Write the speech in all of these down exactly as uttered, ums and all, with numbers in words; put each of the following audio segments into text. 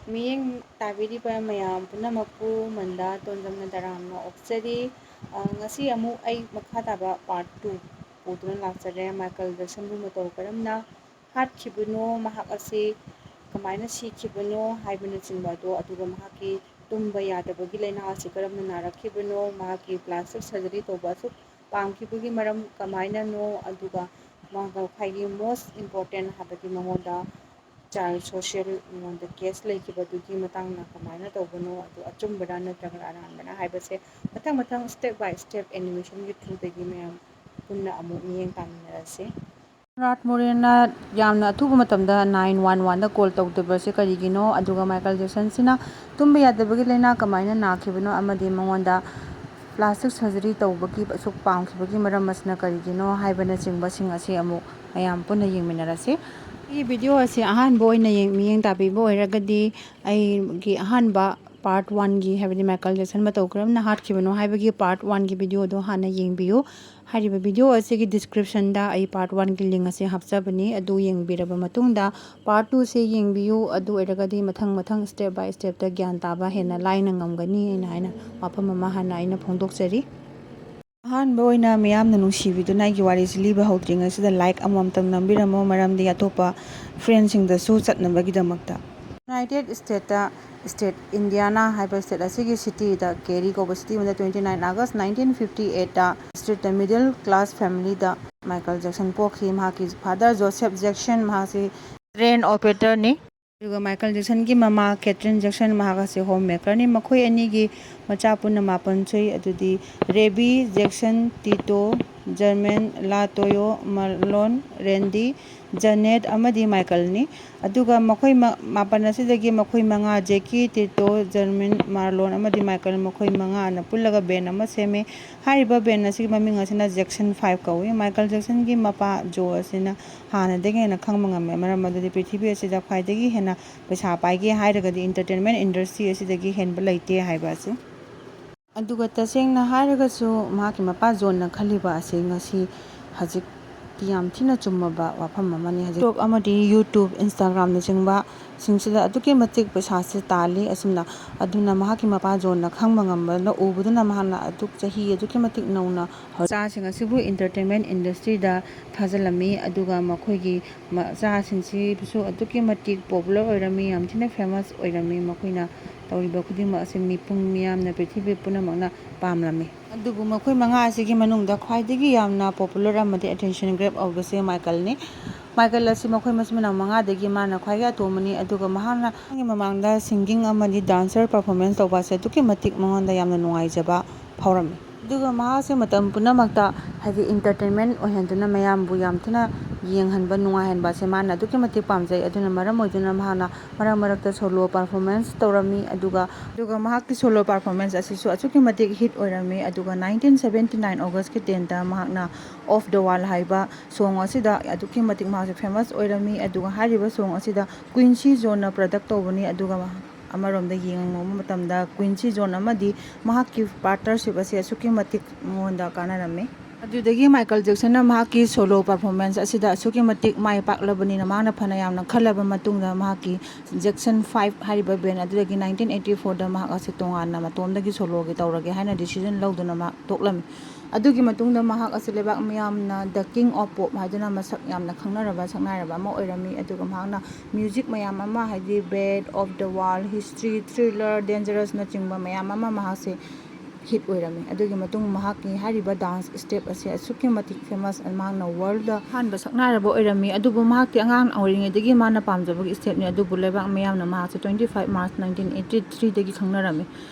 ꯃꯤꯠꯌꯦꯡ ꯇꯥꯕꯤꯔꯤꯕ ꯃꯌꯥꯝ ꯄꯨꯝꯅꯃꯛꯄꯨ ꯃꯟꯗꯥ ꯇꯣꯟꯖꯝꯅ ꯇꯔꯥꯝꯅ ꯑꯣꯛꯆꯔꯤ꯫ ꯑ, ꯉꯁꯤ ꯑꯃꯨꯛ ꯑꯩ ꯃꯈꯥ ꯇꯥꯕ part two ꯄꯨꯗꯨꯅ ꯂꯥꯛꯆꯔꯦ꯫ ꯃꯥꯏꯀꯜ ꯖꯦꯛꯁꯟꯕꯨ ꯃꯇꯧ ꯀꯔꯝꯅ ꯍꯥꯠꯈꯤꯕꯅꯣ, ꯃꯍꯥꯛ ꯑꯁꯤ ꯀꯃꯥꯏꯅ ꯁꯤꯈꯤꯕꯅꯣ ꯍꯥꯏꯕꯅꯆꯤꯡꯕ ꯑꯗꯣ, ꯑꯗꯨꯒ ꯃꯍꯥꯛꯀꯤ ꯇꯨꯝꯕ ꯌꯥꯗꯕꯒꯤ ꯂꯥꯏꯅꯥ ꯑꯁꯤ ꯀꯔꯝꯅ ꯅꯥꯔꯛꯈꯤꯕꯅꯣ, ꯃꯍꯥꯛꯀꯤ plastic surgery ꯇꯧꯕ ꯑꯁꯨꯛ ꯄꯥꯝꯈꯤꯕꯒꯤ ꯃꯔꯝ ꯀꯃꯥꯏꯅꯅꯣ, ꯑꯗꯨꯒ ꯃꯍꯥꯛꯀꯤ most important ꯍꯥꯏꯕꯗꯤ ꯃꯉꯣꯟꯗ child social ꯃꯉꯣꯟꯗ case ꯂꯩꯈꯤꯕꯗꯨꯒꯤ ꯃꯇꯥꯡꯅ ꯀꯃꯥꯏꯅ ꯇꯧꯕꯅꯣ, ꯑꯗꯨ ꯑꯆꯨꯝꯕꯔꯥ ꯅꯠꯇ꯭ꯔꯒ ꯑꯔꯥꯟꯕꯔꯥ ꯍꯥꯏꯕꯁꯦ ꯃꯊꯪ ꯃꯊꯪ step by step animationꯒꯤ throughꯗꯒꯤ ꯃꯌꯥꯝ ꯄꯨꯟꯅ ꯑꯃꯨꯛ ꯃꯤꯠꯌꯦꯡ ꯇꯥꯃꯤꯟꯅꯔꯁꯤ꯫ ꯔꯥꯠ ꯃꯣꯔꯦꯅ ꯌꯥꯝꯅ ꯑꯊꯨꯕ ꯃꯇꯝꯗ nine one oneꯗ call ꯇꯧꯗꯕꯁꯦ ꯀꯔꯤꯒꯤꯅꯣ? ꯑꯗꯨꯒ ꯃꯥꯏꯀꯜ ꯖꯦꯛꯁꯟꯁꯤꯅ ꯇꯨꯝꯕ ꯌꯥꯗꯕꯒꯤ ꯂꯥꯏꯅꯥ ꯀꯃꯥꯏꯅ ꯅꯥꯈꯤꯕꯅꯣ? ꯑꯃꯗꯤ ꯃꯉꯣꯟꯗ plastic surgery ꯇꯧꯕꯒꯤ ꯑꯁꯨꯛ ꯄꯥꯝꯈꯤꯕꯒꯤ ꯃꯔꯝ ꯑꯁꯤꯅ ꯀꯔꯤꯒꯤꯅꯣ? ꯍꯥꯏꯕꯅꯆꯤꯡꯕꯁꯤꯡ ꯑꯁꯤ ꯑꯃꯨꯛ ꯃꯌꯥꯝ ꯄꯨꯟꯅ ꯌꯦꯡꯃꯤꯟꯅꯔꯁꯤ꯫ ꯑꯩꯒꯤ video ꯑꯁꯤ ꯑꯍꯥꯟꯕ ꯑꯣꯏꯅ ꯌꯦꯡ-, ꯃꯤꯠꯌꯦꯡ ꯇꯥꯕꯤꯕ ꯑꯣꯏꯔꯒꯗꯤ, ꯑꯩꯒꯤ ꯑꯍꯥꯟꯕ part oneꯒꯤ, ꯍꯥꯏꯕꯗꯤ ꯃꯥꯏꯀꯜ ꯖꯦꯛꯁꯟ ꯃꯇꯧ ꯀꯔꯝꯅ ꯍꯥꯠꯈꯤꯕꯅꯣ ꯍꯥꯏꯕꯒꯤ part oneꯒꯤ videoꯗꯣ ꯍꯥꯟꯅ ꯌꯦꯡꯕꯤꯌꯨ꯫ ꯍꯥꯏꯔꯤꯕ video ꯑꯁꯤꯒꯤ descriptionꯗ ꯑꯩ part oneꯒꯤ link ꯑꯁꯤ ꯍꯥꯞꯆꯕꯅꯤ, ꯑꯗꯨ ꯌꯦꯡꯕꯤꯔꯕ ꯃꯇꯨꯡꯗ part twoꯁꯦ ꯌꯦꯡꯕꯤꯌꯨ꯫ ꯑꯗꯨ ꯑꯣꯏꯔꯒꯗꯤ ꯃꯊꯪ ꯃꯊꯪ step by stepꯇ ꯒ꯭ꯌꯥꯟ ꯇꯥꯕ ꯍꯦꯟꯅ ꯂꯥꯏꯅ ꯉꯝꯒꯅꯤ ꯍꯥꯏꯅ ꯍꯥꯏꯅ ꯋꯥꯐꯝ ꯑꯃ ꯍꯥꯟꯅ ꯑꯩꯅ ꯐꯣꯡꯗꯣꯛꯆꯔꯤ꯫ ꯑꯍꯥꯟꯕ ꯑꯣꯏꯅ ꯃꯤꯌꯥꯝꯅ ꯅꯨꯡꯁꯤꯕꯤꯗꯨꯅ ꯑꯩꯒꯤ ꯋꯥꯔꯤꯁꯤ ꯂꯤꯕ ꯍꯧꯗ꯭ꯔꯤꯉꯩꯁꯤꯗ like ꯑꯃꯃꯝꯇꯪ ꯅꯝꯕꯤꯔꯝꯃꯣ, ꯃꯔꯝꯗꯤ ꯑꯇꯣꯞꯄ friendꯁꯤꯡꯗꯁꯨ ꯆꯠꯅꯕꯒꯤꯗꯃꯛꯇ꯫ United Statesꯇ state Indiana ꯍꯥꯏꯕ state ꯑꯁꯤꯒꯤ cityꯗ, Gary ꯀꯧꯕ city ꯑꯃꯗ twenty nine August nineteen fifty eightꯇ streetꯇ middle class familyꯗ ꯃꯥꯏꯀꯜ ꯖꯦꯛꯁꯟ ꯄꯣꯛꯈꯤ꯫ ꯃꯍꯥꯛꯀꯤ father Joseph Jackson, ꯃꯍꯥꯛꯁꯤ train operatorꯅꯤ꯫ ꯑꯗꯨꯒ ꯃꯥꯏꯀꯜ ꯖꯦꯛꯁꯟꯒꯤ ꯃꯃꯥ ꯀꯦꯊꯔꯤꯟ ꯖꯦꯛꯁꯟ, ꯃꯍꯥꯛ ꯑꯁꯤ home makerꯅꯤ꯫ ꯃꯈꯣꯏ ꯑꯅꯤꯒꯤ ꯃꯆꯥ ꯄꯨꯟꯅ ꯃꯥꯄꯟ ꯁꯨꯏ꯫ ꯑꯗꯨꯗꯤ ꯔꯦꯕꯤ, ꯖꯦꯛꯁꯟ, ꯇꯤꯇꯣ, ꯖꯔꯃꯦꯟ, ꯂꯥꯇꯣꯌꯣ, ꯃꯥꯔꯂꯣꯟ, ꯔꯦꯟꯗꯤ, ꯖꯅꯦꯠ ꯑꯃꯗꯤ ꯃꯥꯏꯀꯜꯅꯤ꯫ ꯑꯗꯨꯒ ꯃꯈꯣꯏ ꯃ-, ꯃꯥꯄꯟ ꯑꯁꯤꯗꯒꯤ ꯃꯈꯣꯏ ꯃꯉꯥ, ꯖꯦꯀꯤ, ꯇꯤꯇꯣ, ꯖꯔꯃꯤꯟ, ꯃꯥꯔꯂꯣꯟ ꯑꯃꯗꯤ ꯃꯥꯏꯀꯜ, ꯃꯈꯣꯏ ꯃꯉꯥꯅ ꯄꯨꯜꯂꯒ band ꯑꯃ ꯁꯦꯝꯃꯤ꯫ ꯍꯥꯏꯔꯤꯕ band ꯑꯁꯤꯒꯤ ꯃꯃꯤꯡ ꯑꯁꯤꯅ Jackson Five ꯀꯧꯏ꯫ ꯃꯥꯏꯀꯜ ꯖꯦꯛꯁꯟꯒꯤ ꯃꯄꯥ ꯖꯣ ꯑꯁꯤꯅ ꯍꯥꯟꯅꯗꯒꯤ ꯍꯦꯟꯅ ꯈꯪꯕ ꯉꯝꯃꯦ, ꯃꯔꯝ ꯑꯗꯨꯗꯤ ꯄ꯭ꯔꯤꯊꯤꯕꯤ ꯑꯁꯤꯗ ꯈ꯭ꯋꯥꯏꯗꯒꯤ ꯍꯦꯟꯅ ꯄꯩꯁꯥ ꯄꯥꯏꯒꯦ ꯍꯥꯏꯔꯒꯗꯤ entertainment industry ꯑꯁꯤꯗꯒꯤ ꯍꯦꯟꯕ ꯂꯩꯇꯦ ꯍꯥꯏꯕ ꯑꯁꯤ꯫ ꯑꯗꯨꯒ ꯇꯁꯦꯡꯅ ꯍꯥꯏꯔꯒꯁꯨ ꯃꯍꯥꯛꯀꯤ ꯃꯄꯥ ꯖꯣꯟꯅ ꯈꯜꯂꯤꯕ ꯑꯁꯤ ꯉꯁꯤ ꯍꯧꯖꯤꯛꯇꯤ ꯌꯥꯝ ꯊꯤꯅ ꯆꯨꯝꯃꯕ ꯋꯥꯐꯝ ꯑꯃꯅꯤ꯫ ꯍꯧꯖꯤꯛ TikTok ꯑꯃꯗꯤ YouTube, Instagramꯅꯆꯤꯡꯕ ꯁꯤꯡꯁꯤꯗ ꯑꯗꯨꯛꯀꯤ ꯃꯇꯤꯛ ꯄꯩꯁꯥꯁꯦ ꯇꯥꯜꯂꯤ꯫ ꯑꯁꯨꯝꯅ ꯑꯗꯨꯅ ꯃꯍꯥꯛꯀꯤ ꯃꯄꯥ ꯖꯣꯟꯅ ꯈꯪꯕ ꯉꯝꯕꯅ ꯎꯕꯗꯨꯅ ꯃꯍꯥꯛꯅ ꯑꯗꯨꯛ ꯆꯍꯤ ꯑꯗꯨꯛꯀꯤ ꯃꯇꯤꯛ ꯅꯧꯅ ꯍꯧ- ꯃꯆꯥꯁꯤꯡ ꯑꯁꯤꯕꯨ entertainment industryꯗ ꯊꯥꯖꯤꯜꯂꯝꯃꯤ꯫ ꯑꯗꯨꯒ ꯃꯈꯣꯏꯒꯤ ꯃꯆꯥꯁꯤꯡꯁꯤꯁꯨ ꯑꯗꯨꯛꯀꯤ ꯃꯇꯤꯛ popular ꯑꯣꯏꯔꯝꯃꯤ, ꯌꯥꯝ ꯊꯤꯅ famous ꯑꯣꯏꯔꯝꯃꯤ꯫ ꯃꯈꯣꯏꯅ ꯇꯧꯔꯤꯕ ꯈꯨꯗꯤꯡꯃꯛ ꯑꯁꯤ ꯃꯤꯄꯨꯝ ꯃꯤꯌꯥꯝꯅ, ꯄ꯭ꯔꯤꯊꯤꯕꯤ ꯄꯨꯝꯅꯃꯛꯅ ꯄꯥꯝꯂꯝꯃꯤ꯫ ꯑꯗꯨꯕꯨ ꯃꯈꯣꯏ ꯃꯉꯥ ꯑꯁꯤꯒꯤ ꯃꯅꯨꯡꯗ ꯈ꯭ꯋꯥꯏꯗꯒꯤ ꯌꯥꯝꯅ popular ꯑꯃꯗꯤ attention grab ꯑꯣꯏꯕꯁꯦ ꯃꯥꯏꯀꯜꯅꯤ꯫ ꯃꯥꯏꯀꯜ ꯑꯁꯤ ꯃꯈꯣꯏ ꯃꯆꯤꯟ ꯃꯅꯥꯎ ꯃꯉꯥꯗꯒꯤ ꯃꯥꯅ ꯈ꯭ꯋꯥꯏꯗꯒꯤ ꯑꯇꯣꯝꯕꯅꯤ꯫ ꯑꯗꯨꯒ ꯃꯍꯥꯛꯅ ꯃꯍꯥꯛꯀꯤ ꯃꯃꯥꯡꯗ singing ꯑꯃꯗꯤ dancer performance ꯇꯧꯕ ꯑꯁꯦ ꯑꯗꯨꯛꯀꯤ ꯃꯇꯤꯛ ꯃꯉꯣꯟꯗ ꯌꯥꯝꯅ ꯅꯨꯡꯉꯥꯏꯖꯕ ꯐꯥꯎꯔꯝꯃꯤ꯫ ꯑꯗꯨꯒ ꯃꯍꯥꯛꯁꯦ ꯃꯇꯝ ꯄꯨꯝꯅꯃꯛꯇ, ꯍꯥꯏꯗꯤ, entertainment ꯑꯣꯏꯍꯟꯗꯨꯅ ꯃꯌꯥꯝꯕꯨ ꯌꯥꯝ ꯊꯤꯅ ꯌꯦꯡꯍꯟꯕ, ꯅꯨꯡꯉꯥꯏꯍꯟꯕ ꯑꯁꯦ ꯃꯥꯅ ꯑꯗꯨꯛꯀꯤ ꯃꯇꯤꯛ ꯄꯥꯝꯖꯩ꯫ ꯑꯗꯨꯅ ꯃꯔꯝ ꯑꯣꯏꯗꯨꯅ ꯃꯍꯥꯛꯅ ꯃꯔꯛ ꯃꯔꯛꯇ solo performance ꯇꯧꯔꯝꯃꯤ꯫ ꯑꯗꯨꯒ, ꯑꯗꯨꯒ ꯃꯍꯥꯛꯀꯤ solo performance ꯑꯁꯤꯁꯨ ꯑꯁꯨꯛꯀꯤ ꯃꯇꯤꯛ hit ꯑꯣꯏꯔꯝꯃꯤ꯫ ꯑꯗꯨꯒ nineteen seventy nine Augustꯀꯤ tenꯗ ꯃꯍꯥꯛꯅ Off the Wall ꯍꯥꯏꯕ song ꯑꯁꯤꯗ ꯑꯗꯨꯛꯀꯤ ꯃꯇꯤꯛ ꯃꯍꯥꯛꯁꯦ famous ꯑꯣꯏꯔꯝꯃꯤ꯫ ꯑꯗꯨꯒ ꯍꯥꯏꯔꯤꯕ song ꯑꯁꯤꯗ ꯀ꯭ꯋꯤꯟꯁꯤ ꯖꯣꯟꯅ product ꯇꯧꯕꯅꯤ꯫ ꯑꯗꯨꯒ ꯑꯃꯔꯣꯝꯗ ꯌꯦꯡꯕ ꯃꯇꯝꯗ ꯀ꯭ꯋꯤꯟꯁꯤ ꯖꯣꯟ ꯑꯃꯗꯤ ꯃꯍꯥꯛꯀꯤ partnership ꯑꯁꯤ ꯑꯁꯨꯛꯀꯤ ꯃꯇꯤꯛ ꯃꯉꯣꯟꯗ ꯀꯥꯟꯅꯔꯝꯃꯤ꯫ ꯑꯗꯨꯗꯒꯤ ꯃꯥꯏꯀꯜ ꯖꯦꯛꯁꯟꯅ ꯃꯍꯥꯛꯀꯤ solo performance ꯑꯁꯤꯗ ꯑꯁꯨꯛꯀꯤ ꯃꯇꯤꯛ ꯃꯥꯏ ꯄꯥꯛꯂꯕꯅꯤꯅ, ꯃꯍꯥꯛꯅ ꯐꯅ ꯌꯥꯝꯅ ꯈꯜꯂꯕ ꯃꯇꯨꯡꯗ ꯃꯍꯥꯛꯀꯤ Jackson five ꯍꯥꯏꯔꯤꯕ band ꯑꯗꯨꯗꯒꯤ nineteen eighty fourꯗ ꯃꯍꯥꯛ ꯑꯁꯤ ꯇꯣꯉꯥꯟꯅ ꯃꯇꯣꯝꯗꯒꯤ soloꯒꯤ ꯇꯧꯔꯒꯦ ꯍꯥꯏꯅ decision ꯂꯧꯗꯨꯅ ꯃꯍꯥꯛ ꯊꯣꯛꯂꯝꯃꯤ꯫ ꯑꯗꯨꯒꯤ ꯃꯇꯨꯡꯗ ꯃꯍꯥꯛ ꯑꯁꯤ ꯂꯩꯕꯥꯛ ꯃꯤꯌꯥꯝꯅ The King of Pop ꯍꯥꯏꯗꯨꯅ ꯃꯁꯛ ꯌꯥꯝꯅ ꯈꯪꯅꯔꯕ ꯁꯛꯅꯥꯏꯔꯕ ꯑꯃ ꯑꯣꯏꯔꯝꯃꯤ꯫ ꯑꯗꯨꯒ ꯃꯍꯥꯛꯅ music ꯃꯌꯥꯝ ꯑꯃ, ꯍꯥꯏꯗꯤ Bad, Off the Wall, History, Thriller, Dangerous ꯅꯆꯤꯡꯕ ꯃꯌꯥꯝ ꯑꯃ ꯃꯍꯥꯛꯁꯦ hit ꯑꯣꯏꯔꯝꯃꯤ꯫ ꯑꯗꯨꯒꯤ ꯃꯇꯨꯡ ꯃꯍꯥꯛꯀꯤ ꯍꯥꯏꯔꯤꯕ dance step ꯑꯁꯦ ꯑꯁꯨꯛꯀꯤ ꯃꯇꯤꯛ famous, ꯃꯍꯥꯛꯅ worldꯗ ꯑꯍꯥꯟꯕ ꯁꯛꯅꯥꯏꯔꯕ ꯑꯣꯏꯔꯝꯃꯤ꯫ ꯑꯗꯨꯕꯨ ꯃꯍꯥꯛꯇꯤ ꯑꯉꯥꯡ ꯑꯣꯏꯔꯤꯉꯩꯗꯒꯤ ꯃꯥꯅ ꯄꯥꯝꯖꯕꯒꯤ stepꯅꯤ꯫ ꯑꯗꯨꯕꯨ ꯂꯩꯕꯥꯛ ꯃꯤꯌꯥꯝꯅ ꯃꯍꯥꯛꯁꯦ twenty five March nineteen eighty threeꯗꯒꯤ ꯈꯪꯅꯔꯝꯃꯤ꯫